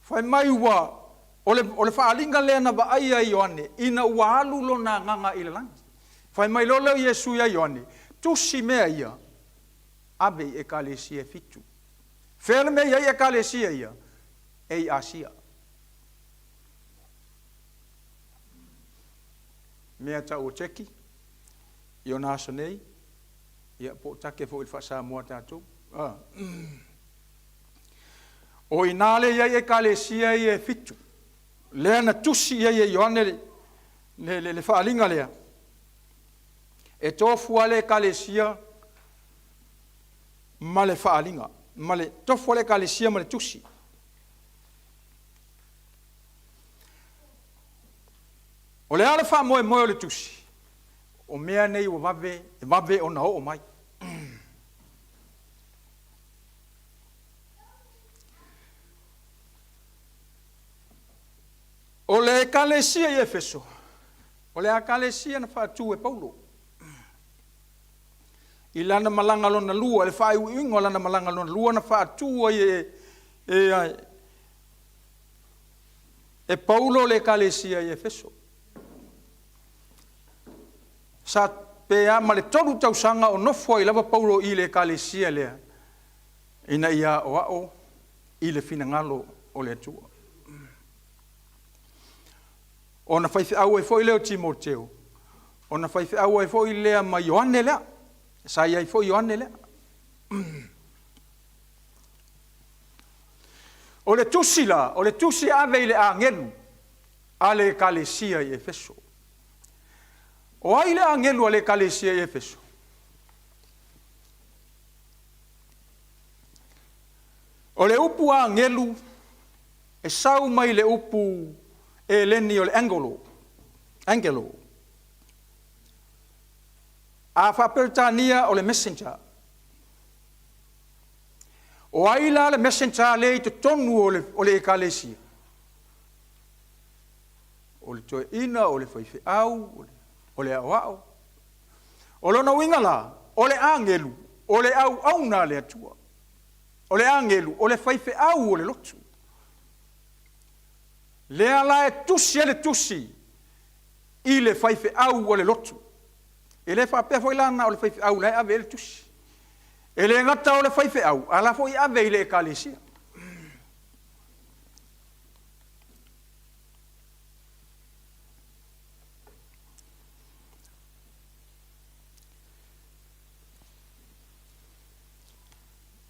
Fai mai ua, o le, o le faaaliga lea na vaaia e Ioane, ina ua alu lona agaga i le lagi. Fai mai loa lea o Iesu ia Ioane, Tusi mea ia, ave i Ekalesia e fitu. Fea le mea e i ai Ekalesia ia? E i Asia. Mea tau o Turkey, i ona aso nei, ia po o Take foi i le faa-Samoa a tatou. Ah. O i ina lea e i ai Ekalesia ia e fitu, lea na tusi i ai e Ioane le, le, le, le faaaliga lea, e tofu lava le Ekalesia ma le faaaliga, ma le tofu lava le Ekalesia ma le tusi. O le a le faamoemoe o le tusi? O mea nei ua vave, e vave ona oo mai. O le Ekalesia i Efeso, o le Ekalesia na faatu e Paulo i lana malaga lona lua, le faaiuiuga o lana malaga lona lua na faatu ai e, e, e Paulo le Ekalesia i Efeso. Sa pe a ma le tolu tausaga o nofo ai lava Paulo i le Ekalesia lea, ina ia aoao i le finagalo o le Atua. Ona faifeau ai foi lea o Timoteo, ona faifeau ai foi lea ma Ioane lea, sa i ai foi Ioane lea. O le tusi la, o le tusi e ave i le agelu a le Ekalesia i Efeso. O ai le agelu a le Ekalesia i Efeso? O le upu agelu e sau mai le upu Eleni o le angelo, angelo. A faa-Peretania o le messenger. O ai la le messenger lea i totonu o le, o le ekalesia? O le toeaina, o le faifeau, o le aoao. O lona uiga la, o le agelu, o le auauna a le Atua. O le agelu, o le faifeau o le lotu. Lea la e tusi ai le tusi i le faifeau o le lotu. E le faapea foi la na o le faifeau la e ave i ai le tusi. E le gata o le faifeau, a la foi e ave i le ekalesia.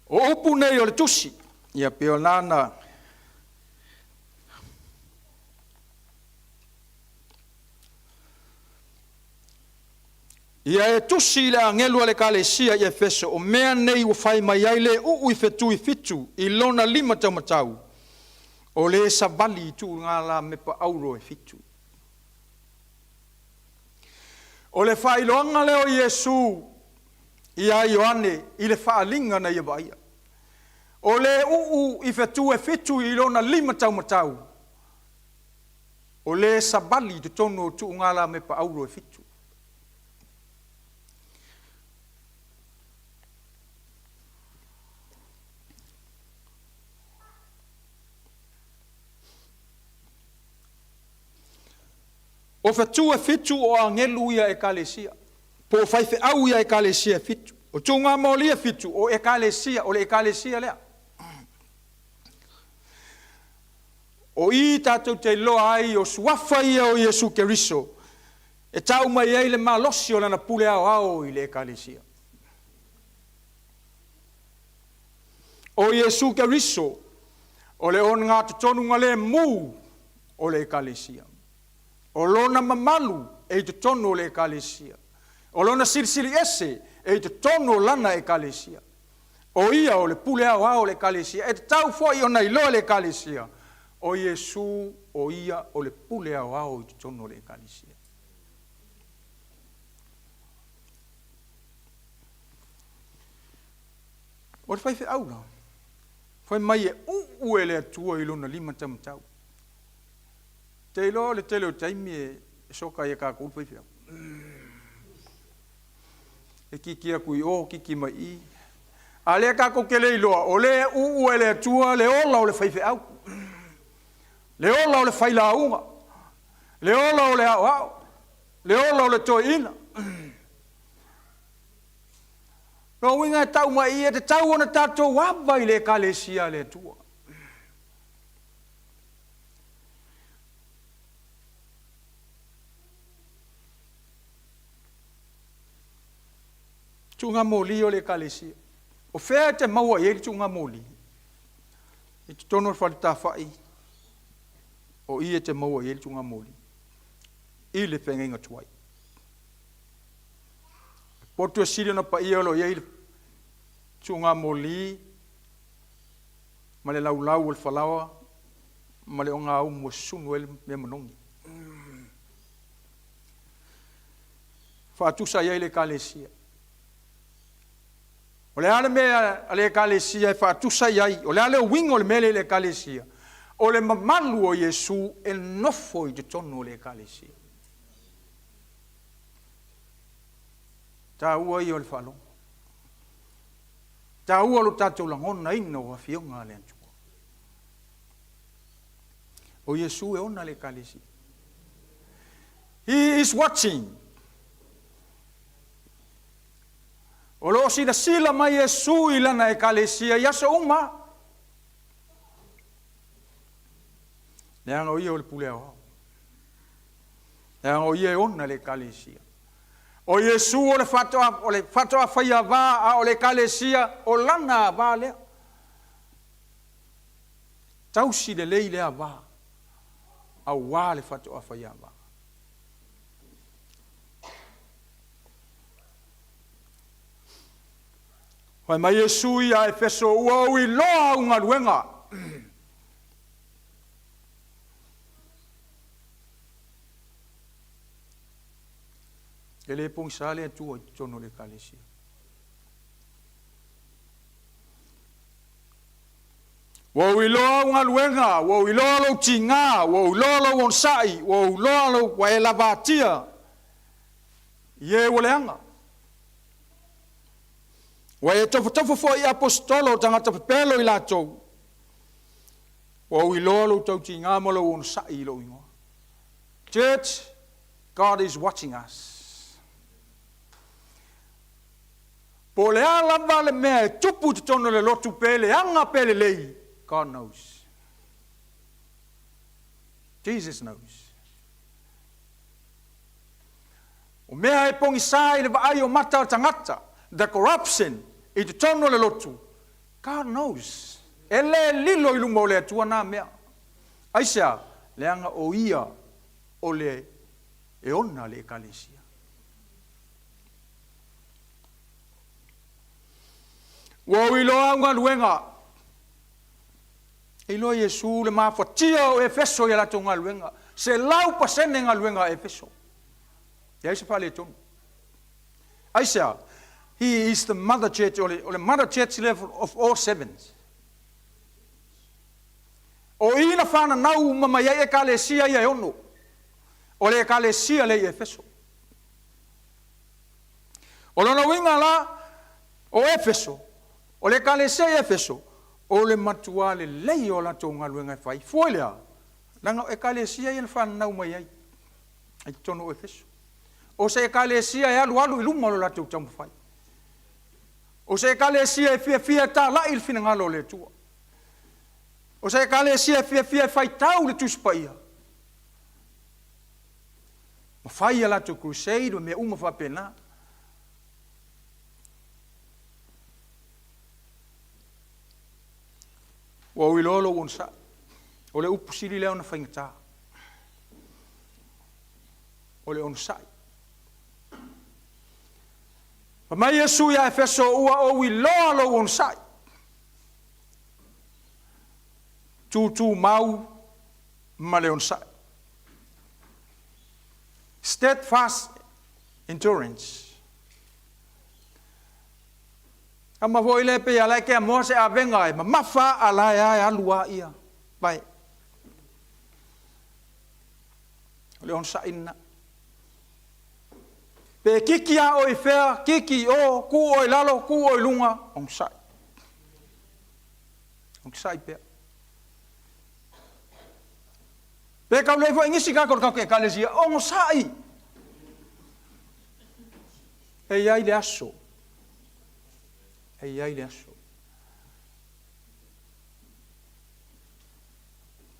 O upu nei o le tusi, ia pei o lana Ia e tusi i le agelu a le Ekalesia i Efeso, o mea nei ua fai mai ai le uu i fetu i fitu i lona lima taumatau, o le savali i tuugalamepa auro e fitu. O le faailoaga lea o Iesu iā Ioane i le faaaliga na ia vaaia. O le uu i fetu e fitu i lona lima taumatau, o le savali i totonu o tuugalamepa auro e fitu. O fetu e fitu o agelu ia Ekalesia, po o faifeau ia Ekalesia e fitu. O tuugamoli e fitu, o Ekalesia, o le Ekalesia lea. O i tatou te iloa ai o suafa ia o Iesu Keriso e tau mai ai le malosi o Lana pule aoao i le Ekalesia. O Iesu Keriso o le ogatotonu galemu o le Ekalesia. O Lona mamalu e i totonu o le Ekalesia. O Lona Silisili Ese e i totonu o Lana Ekalesia. O ia o le pule aoao o le Ekalesia. E tatau foi ona iloa e le Ekalesia, o Iesu o ia o le pule aoao i totonu o le Ekalesia. O le faifeau la, fai mai e uu e le Atua i lona limataumatau. Te iloa o le tele o taimi e soka ai e kākou le faifeau. E kiki atu i o, kiki mai i. A lea kākou te le iloa, o lea e uu e le Atua le ola o le faifeau. Le ola o le failauga. Le ola o le aoao. Le ola o le toeaina. Lona uiga e tau mai i i, e tatau ona tatou ava i le Ekalesia a le Atua. Tuuga moli o le Ekalesia. O fea e te maua i ai le tuuga moli? I totonu o le fale tafai, o i e te maua i ai le tuuga moli i le feagaiga tuai. Poto e sili ona paia o lo o i ai le tuuga moli ma le laulau o le falaoa ma le ogaumu e sunu ai le mea manogi. Faatusa i ai le Ekalesia. O le a le mea a le Ekalesia e faatusa i ai? O le a le uiga o le mea lea i le Ekalesia? O le mamalu o Iesu e nofo i totonu o le Ekalesia. Taua ia o le faalogo. Taua lo tatou lagonaina o Afioga a le Atua. O Iesu e ona le Ekalesia. He is watching. O lo o silasila mai Iesu i lana Ekalesia i aso uma. Leaga o ia o le pule aoao. Leaga o ia e ona le Ekalesia. O Iesu o le faatoa, o le faatoa fai ava, a o le Ekalesia o lana ava lea. Tausi lelei lea ava, auā le faatoa fai ava. Fai mai Iesu ia Efeso, ua ou iloa au galuega. E le pogisa le Atua i totonu o le Ekalesia. Ua ou iloa au galuega, ua ou iloa lou tiga, ua ou iloa lou onosai, ua ou iloa lou, ua e lavatia i e ua leaga. Ua e tofotofo foi i aposetolo o tagata pepelo i latou. Ua ou iloa lou tautiga ma lou onosai i lou igoa. Church, God is watching us. Po o le a lava le mea e tupu i totonu o le lotu pe leaga pe lelei, God knows. Jesus knows. O mea e pogisa i le vaai o mata o tagata, the corruption i totonu o le lotu, God knows. E le lilo i luma o le Atua na mea. Aisea? Leaga o Ia o le e ona le Ekalesia. Ua ou iloa au galuega. E iloa Iesu le mafatia o Efeso i a latou galuega. 100% galuega a Efeso. Leai se faaletonu. Aisea? He is the mother church, o le, o le mother church level of all sevens. O i na whananau uma mai ai ekalesia ia e ono. O le ekalesia le i Efeso. O lona uiga la, o Efeso, o le ekalesia i Efeso, o le matuā lelei o a latou galuega e fai. Fua i le a? Leaga o ekalesia ia na whananau mai ai i totonu o Efeso. O se ekalesia e alualu i luma o lo latou taumafai. O se ekalesia e fiafia e tāla'i i le finagalo o le Atua. O se ekalesia e fiafia e faitau le Tusi Paia ma fai a latou crusade ma mea uma faapena. Ua ou iloa lou onosai. O le upu sili lea ona faigata. O le onosai. Fai mai Iesu ia Efeso, ua ou iloa lou onosai. Tutumau ma le onosai. Steadfast endurance. Kama foi le pe ala ke amoa se avega e mamafa ala e ae alu a ia. Vai. O le onosai lena. Pe kiki a oi fea, kiki o, ku oi lalo, ku oi lunga, onosai. Onosai pea. Pe kau lei foi ngisi ka kau ke ekalesia, onosai. E iai le aso. E iai le aso.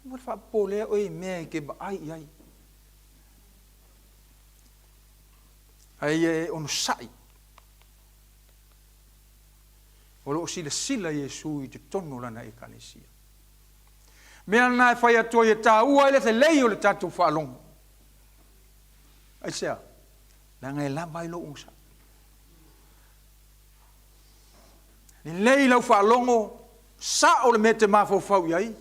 Ua le faapopolea oe i mea e te vaai i ai. Ae ia e onosai. O lo o silasila Iesu i totonu o Lana Ekalesia. Mea lena e fai atu ai e taua ai le lelei o le tatou faalogo. Aisea? Leaga e lava ai lou onosai. Lelei lau faalogo, sao le mea e te mafaufau i ai.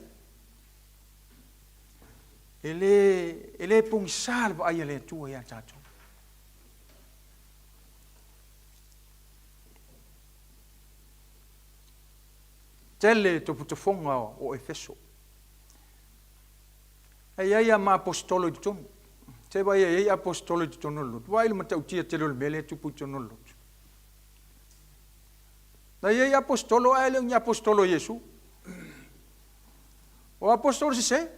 E le, e le pogisa le vaai a le Atua ia tatou. Tele tofotofoga o Efeso. E i ai a ma aposetolo i totonu. Se vaai e i ai aposetolo i totonu o le lotu. Vaai le matautia tele o le mea lea e tupu i totonu o le lotu. Na i ai aposetolo ae le o ni aposetolo o Iesu. O aposetolo sese.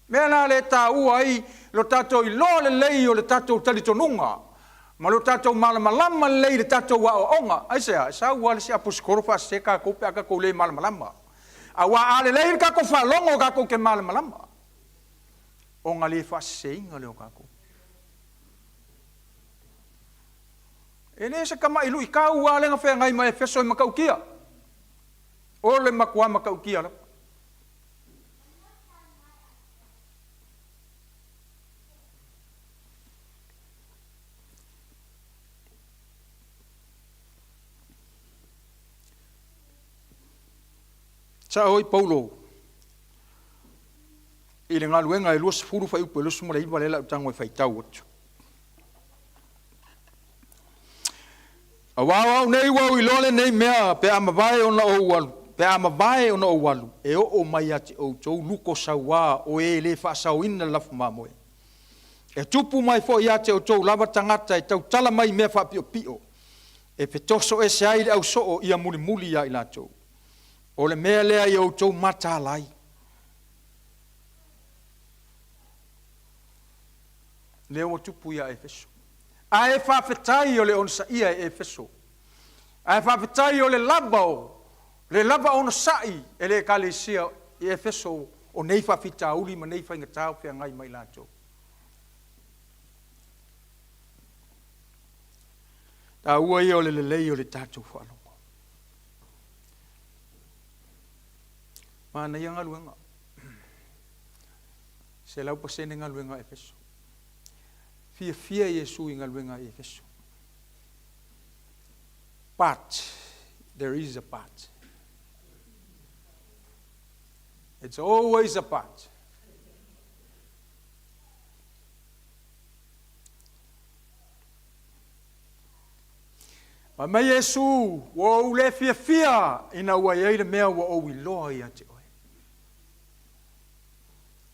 Mea la lea e taua ai lo tatou iloa lelei o le tatou talitonuga ma lo tatou malamalama lelei i le tatou aoaoga. Aisea? E sau lava le isi aposetolo faasese tatou pe a tatou le malamalama. Aua a lelei le tatou faalogo tatou te malamalama, ona le faaseseina lea o tatou. E le se tama'i luitau lava lea na feagai ma Efeso e matautia. O le matua matautia lava. Sao ai Paulo i le galuega e 20 fuaiupu e 29 lea la ou tago e faitau atu. Aua o au nei ua ou iloa lenei mea, pe a mavae ona ou alu, pe a mavae ona ou alu, e oo mai ia te outou luko sauā o e le faasaoina le lafu mamoe. E tupu mai foi ia te outou lava tagata e tautala mai i mea faapiopio, e fetoso ese ai le au soo ia mulimuli ia i latou. O le mea lea ia outou mataala ai. Lea ua tupu ia Efeso. Ae faafetai o le onosaia e Efeso. Ae faafetai o le lava o le lava onosai e le Ekalesia i Efeso o nei faafitauli ma nei faigata o feagai ma i latou. Taua ia o le lelei o le tatou faalogo. Manaia galuega. 100% galuega a Efeso. Fiafia Iesu i galuega a Efeso. But, there is a but. It's always a but. Fai mai Iesu, Ua ou le fiafia ina ua i ai le mea ua ou iloa ia te oe.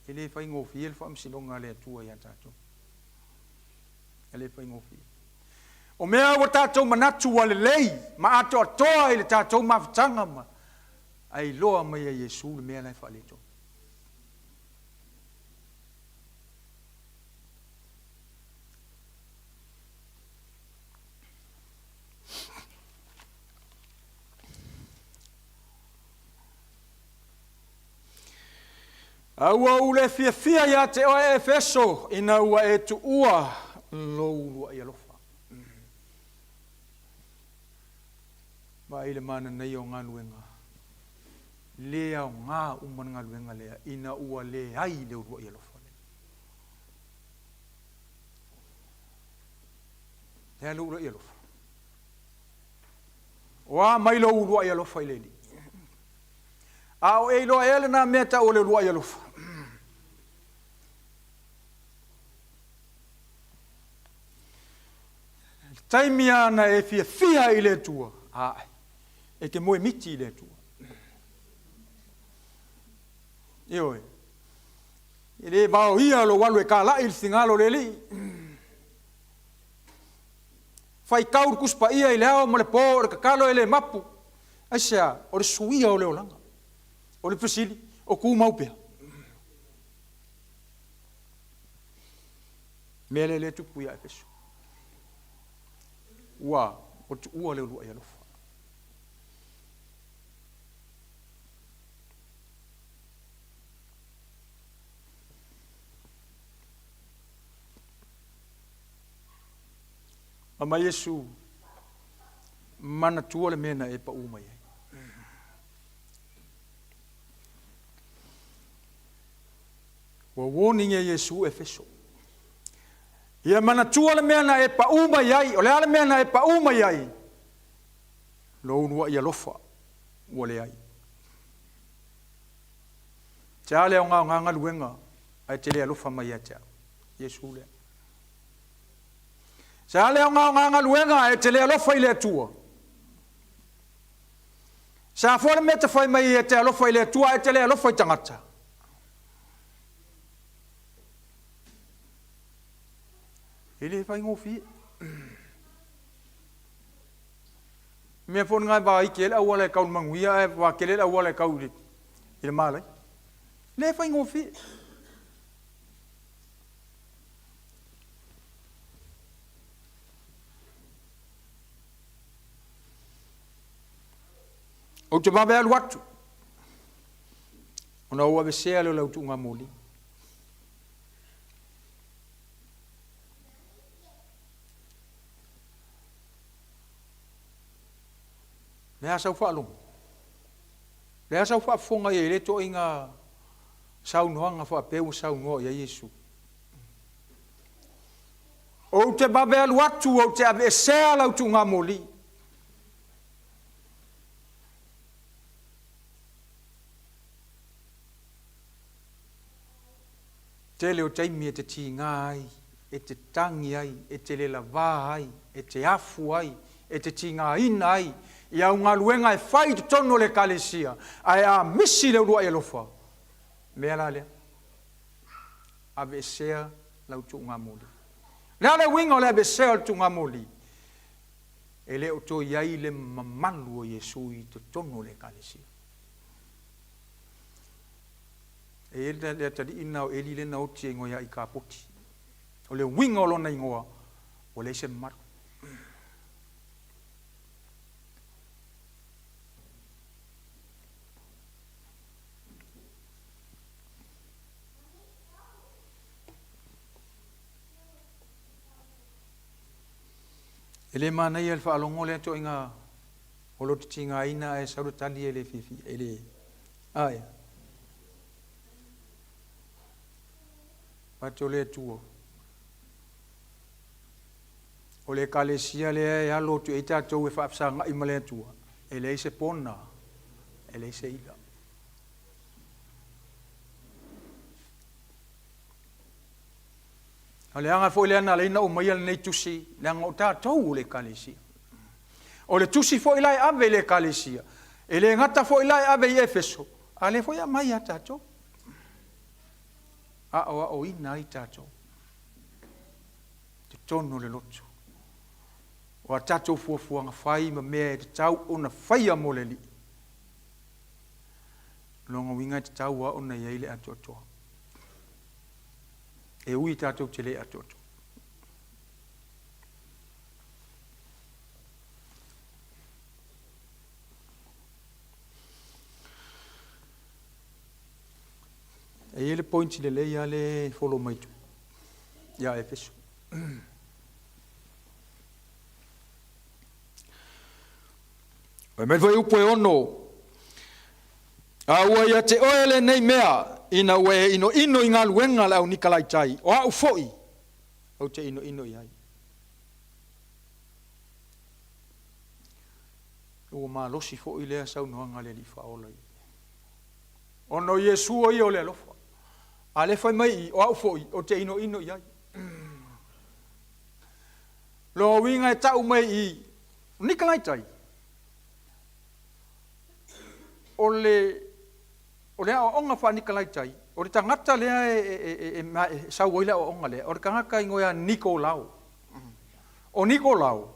E le faigofie le faamasinoga a le Atua ia tatou. E le faigofie. O mea ua tatou manatu ua lelei ma atoatoa i le tatou mafutaga ma ae iloa mai e Iesu le mea la e faaletonu. A ua ou le fiafia ia te oe, e Efeso, ina ua e tuua lou uluai alofa. Vaai le mananaia o galuega, le aoga uma le galuega lea ina ua leai le uluai alofa lea. Lea lou uluai alofa. O a mai lou uluai alofa i le Alii? A o e iloa ea lena mea tau o le uluai alofa? Le taimi lava na e fiafia ai i le Atua, ae, e te moe miti i le Atua. Ioe. E le vaoia lou alu e kalai i le finagalo o le Alii. Faitau le Tusi Paia i le ao ma le po, o le tatalo e le mapu. Aisea? O le suia o le olaga. O le fesili, o tumau pea? Mea lea lea tupu ia Efeso. Ua ua tuua le uluai alofa. Fai mai Iesu, Manatua le mea na e pau mai ai. Ua warning e Iesu Efeso. Ia manatua le mea na e pau mai ai. O le a le mea na e pau mai ai? Lou uluai alofa ua leai. Te a le aoga o galuega ae te le alofa mai ia te au. Iesu lea. Se a le aoga o ngā galuega ae te le alofa i le Atua? Se a foi le mea te fai mai e te alofa i le Atua ae te le alofa i tagata? E le faigofie. Mea foi lena e vaiti ai le auala e tau i le manuia ae vaatele le auala e tau i le malai. E le faigofie. Ou te vave alu atu, ona ou aveesea lea o lau tuugamoli. Le a sau faalogo? Le a sau faafofoga i ai i lea ituaiga saunoaga faapea ua saunoa i ai Iesu? Ou te vave alu atu, ou te aveesea lau tuugamoli. Tele o taimi e te tiga ai, e te tagi ai, e te lelavā ai, e te afu ai, e te tigaina ai i au galuega e fai i totonu o le Ekalesia, ae a misi le uluai alofa, mea la lea, aveesea lau tuugamoli. O le a le uiga o le aveesea o le tuugamoli? E le o toe i ai le mamalu o Iesu i totonu o le Ekalesia. E i ai le atalii lena o Eli lea na oti e igoa ia Ikapoti. O le uiga o lona igoa, ua leai se mamalu. E le manaia le faalogo lea ituaiga o lo titigaina ae sau le tali e le fiafia, e le, a ea. Fai atu o le Atua. O le Ekalesia lea e alo atu i ai tatou e faafesagai ma le Atua, e leai se pona, e leai se ila. O le aga foi lea na ala ai ona aumaia lenei tusi, leaga o tatou o le Ekalesia. O le tusi foi la e ave i le Ekalesia, e le gata foi la e ave i Efeso, a o lea foi e aumai ia tatou. Aoaoina ai tatou i totonu o le lotu. O a tatou fuafuaga fai ma mea e tatau ona faia mo le Alii. O lona uiga e tatau lava ona i ai le atoatoa. E ui tatou te le atoatoa. E i ai le point lelei lava lea e follow mai tua ia Efeso. Fai mai le fuaiupu e 6, A ua ia te oe lenei mea, ina ua e inoino i galuega a le au Nikalaitai, o au foi ou te inoino i ai. Ua malosi foi lea saunoaga a le Alii Faaola i. Ona o Iesu o ia o le alofa. A lea e fai mai i i, o au foi ou te inoino i ai. Lona uiga e tau mai i i, o Nikalaitai, o le, o le aoaoga faa-Nikalaitai, o le tagata lea e, e, e, e, e sau ai le aoaoga lea, o le tagata igoa ia Nikolao. O Nikolao,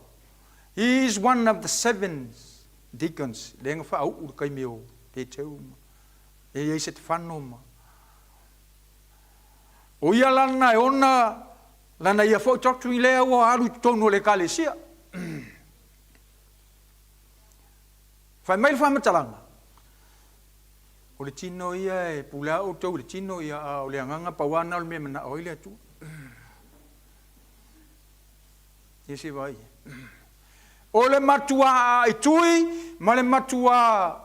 he is one of the seven deacons, lea na faauu i le taimi o Peteru ma e i ai Setefano ma. O ia lana e ona lana ia foi doctrine lea ua alu i totonu o le Ekalesia. Fai mai le faamatalaga, o le tino ia e pule lava outou i le tino ia, a o le agaga pau lava lena o le mea e manao ai le Atua. Ia se i vaai. O le matuā aaitui ma le matuā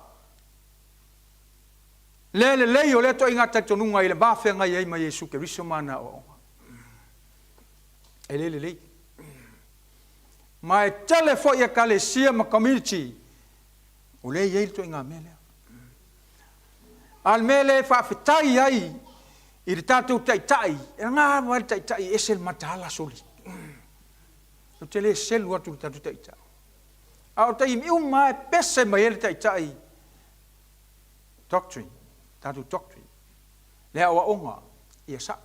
le lelei o lea toaiga talitonuga i le va feagai ai ma Iesu Keriso ma ana aoaoga. E le lelei. Ma e tele foi ekalesia ma community o lea e i ai le toaiga mea lea. A o le mea lea e faafetai ai i le tatou taitai, e na lava le taitai e ese le mataala soli. Ou te le selu atu i le tatou taitai. A o taimi uma lava e pese mai ai le taitai doctrine, tatou doctrine, le aoaoga ia sao.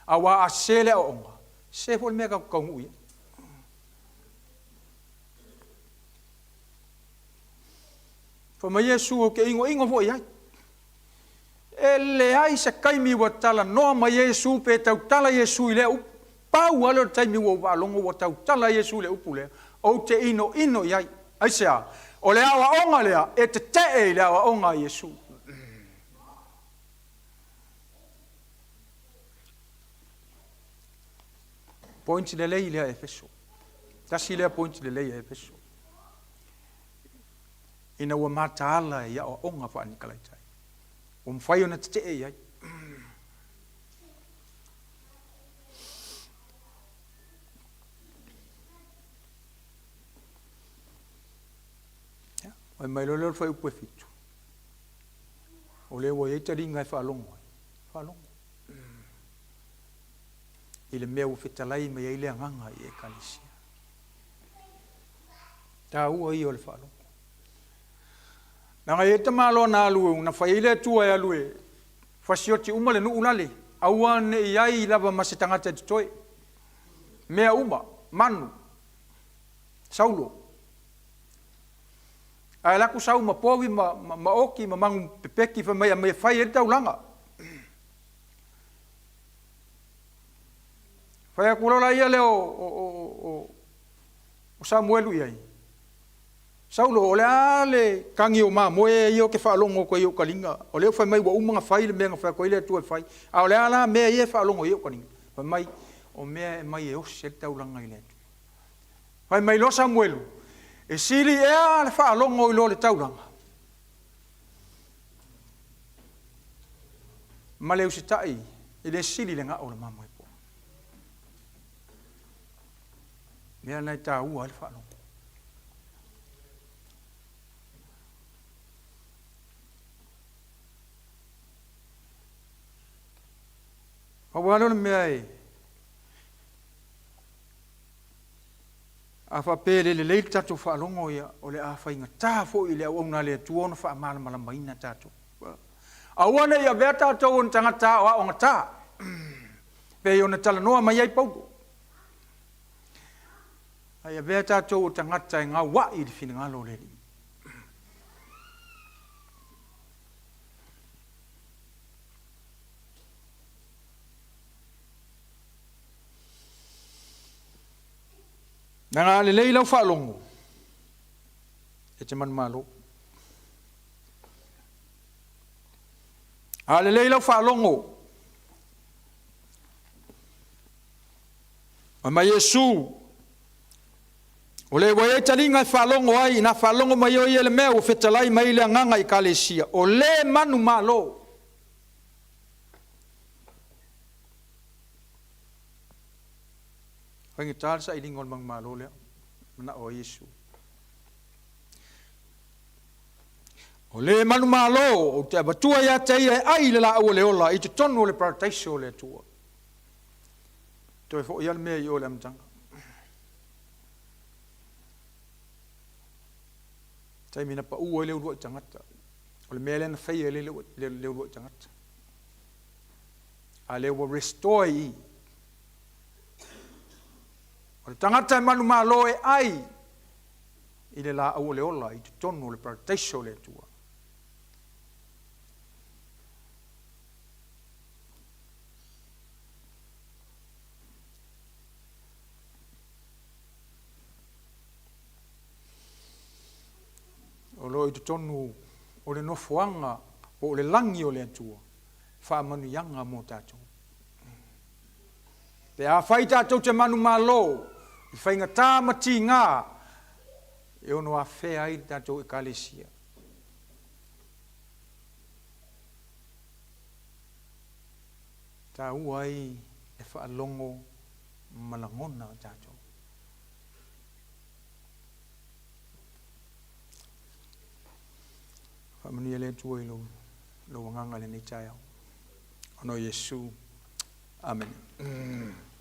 Aua a sese le aoaoga, sese foi le mea tatou te taunuu i ai. Fai mai Iesu, Ou te inoino foi i ai. E leai se taimi ua talanoa mai ai Iesu pe tautala Iesu i lea upu. Pau lava lea o le taimi ua ou faalogo ua tautala Iesu i le upu lea, ou te inoino i ai. Aisea? O le aoaoga lea e tetee i le aoaoga a Iesu. Point lelei lea Efeso. Tasi lea point lelei a Efeso. Ina ua mataala i aoaoga faa-Nikalaitai, ua mafai ona tetee i ai. Ia, fai mai loa lea o le fuaiupu e 7, o lea ua i ai taliga e faalogo ai, faalogo i le mea ua fetalai mai ai le Agaga i Ekalesia. Taua ia o le faalogo. Leaga e i ai le tamaloa na alu, na fai ai le Atua e alu e fasioti uma le nuu lale, aua ne i ai lava ma se tagata e totoe. Mea uma, manu, saulo. Ae alu atu sau ma povi ma, ma, ma oki ma manu pepeki fai mai aumai e fai ai le taulaga. Fai atu loa la ia lea o, o, o, o, o Samuelu i ai, Saulo, o le a le tagi o mamoe ia ou te faalogo atu ai i ou taliga? O lea ua fai mai ua uma ona fai le mea na fai atu ai le Atua e fai, a o le a la mea ia e faalogo ai i ou taliga? Fai mai, O mea e aumai e osi ai le taulaga i le Atua. Fai mai loa Samuelu, E sili ea le faalogo i lo le taulaga? Ma le usitai e le sili le gao o le mamoe poa. Mea na e taua ai le faalogo. Pau lava lea o le mea e a faapea e le lelei le tatou faalogo, ia, o le a faigata foi i le auauna a le Atua ona faamalamalamaina tatou. Aua ne i avea tatou o ni tagata aoaogata, pei ona talanoa mai ai Paulo. A ia avea tatou o tagata e gauai i le finagalo o le Alii. Leaga a lelei lau faalogo, e te manumalo. A lelei lau faalogo, Fai mai Iesu, O le ua i ai taliga e faalogo ai, ina faalogo mai o ia i le mea ua fetalai mai ai le Agaga i Ekalesia, o le manumalo. Faigata le sailiga o le manumalo lea, manao ai Iesu. O le manumalo ou te avatua ia te ia e ai le laau o le ola i totonu o le parataiso o le Atua. Toe foi lava le mea i o i le amataga. Taimi na pau ai le uluai tagata, o le mea lea na faia e le uluai tagata. A lea ua restore i i. O le tagata e manumalo e ai i le laau o le ola i totonu o le parataiso o le Atua. O lo o i totonu o le nofoaga po o le lagi o le Atua faamanuiaga mo tatou. Pe afai tatou te manumalo i faigata ma tiga e ono afea ai le tatou Ekalesia, e taua ai le faalogo ma lagona o tatou. Faamanuia le Atua i lou, lou agaga i lenei taeao. Ona o Iesu. Amene.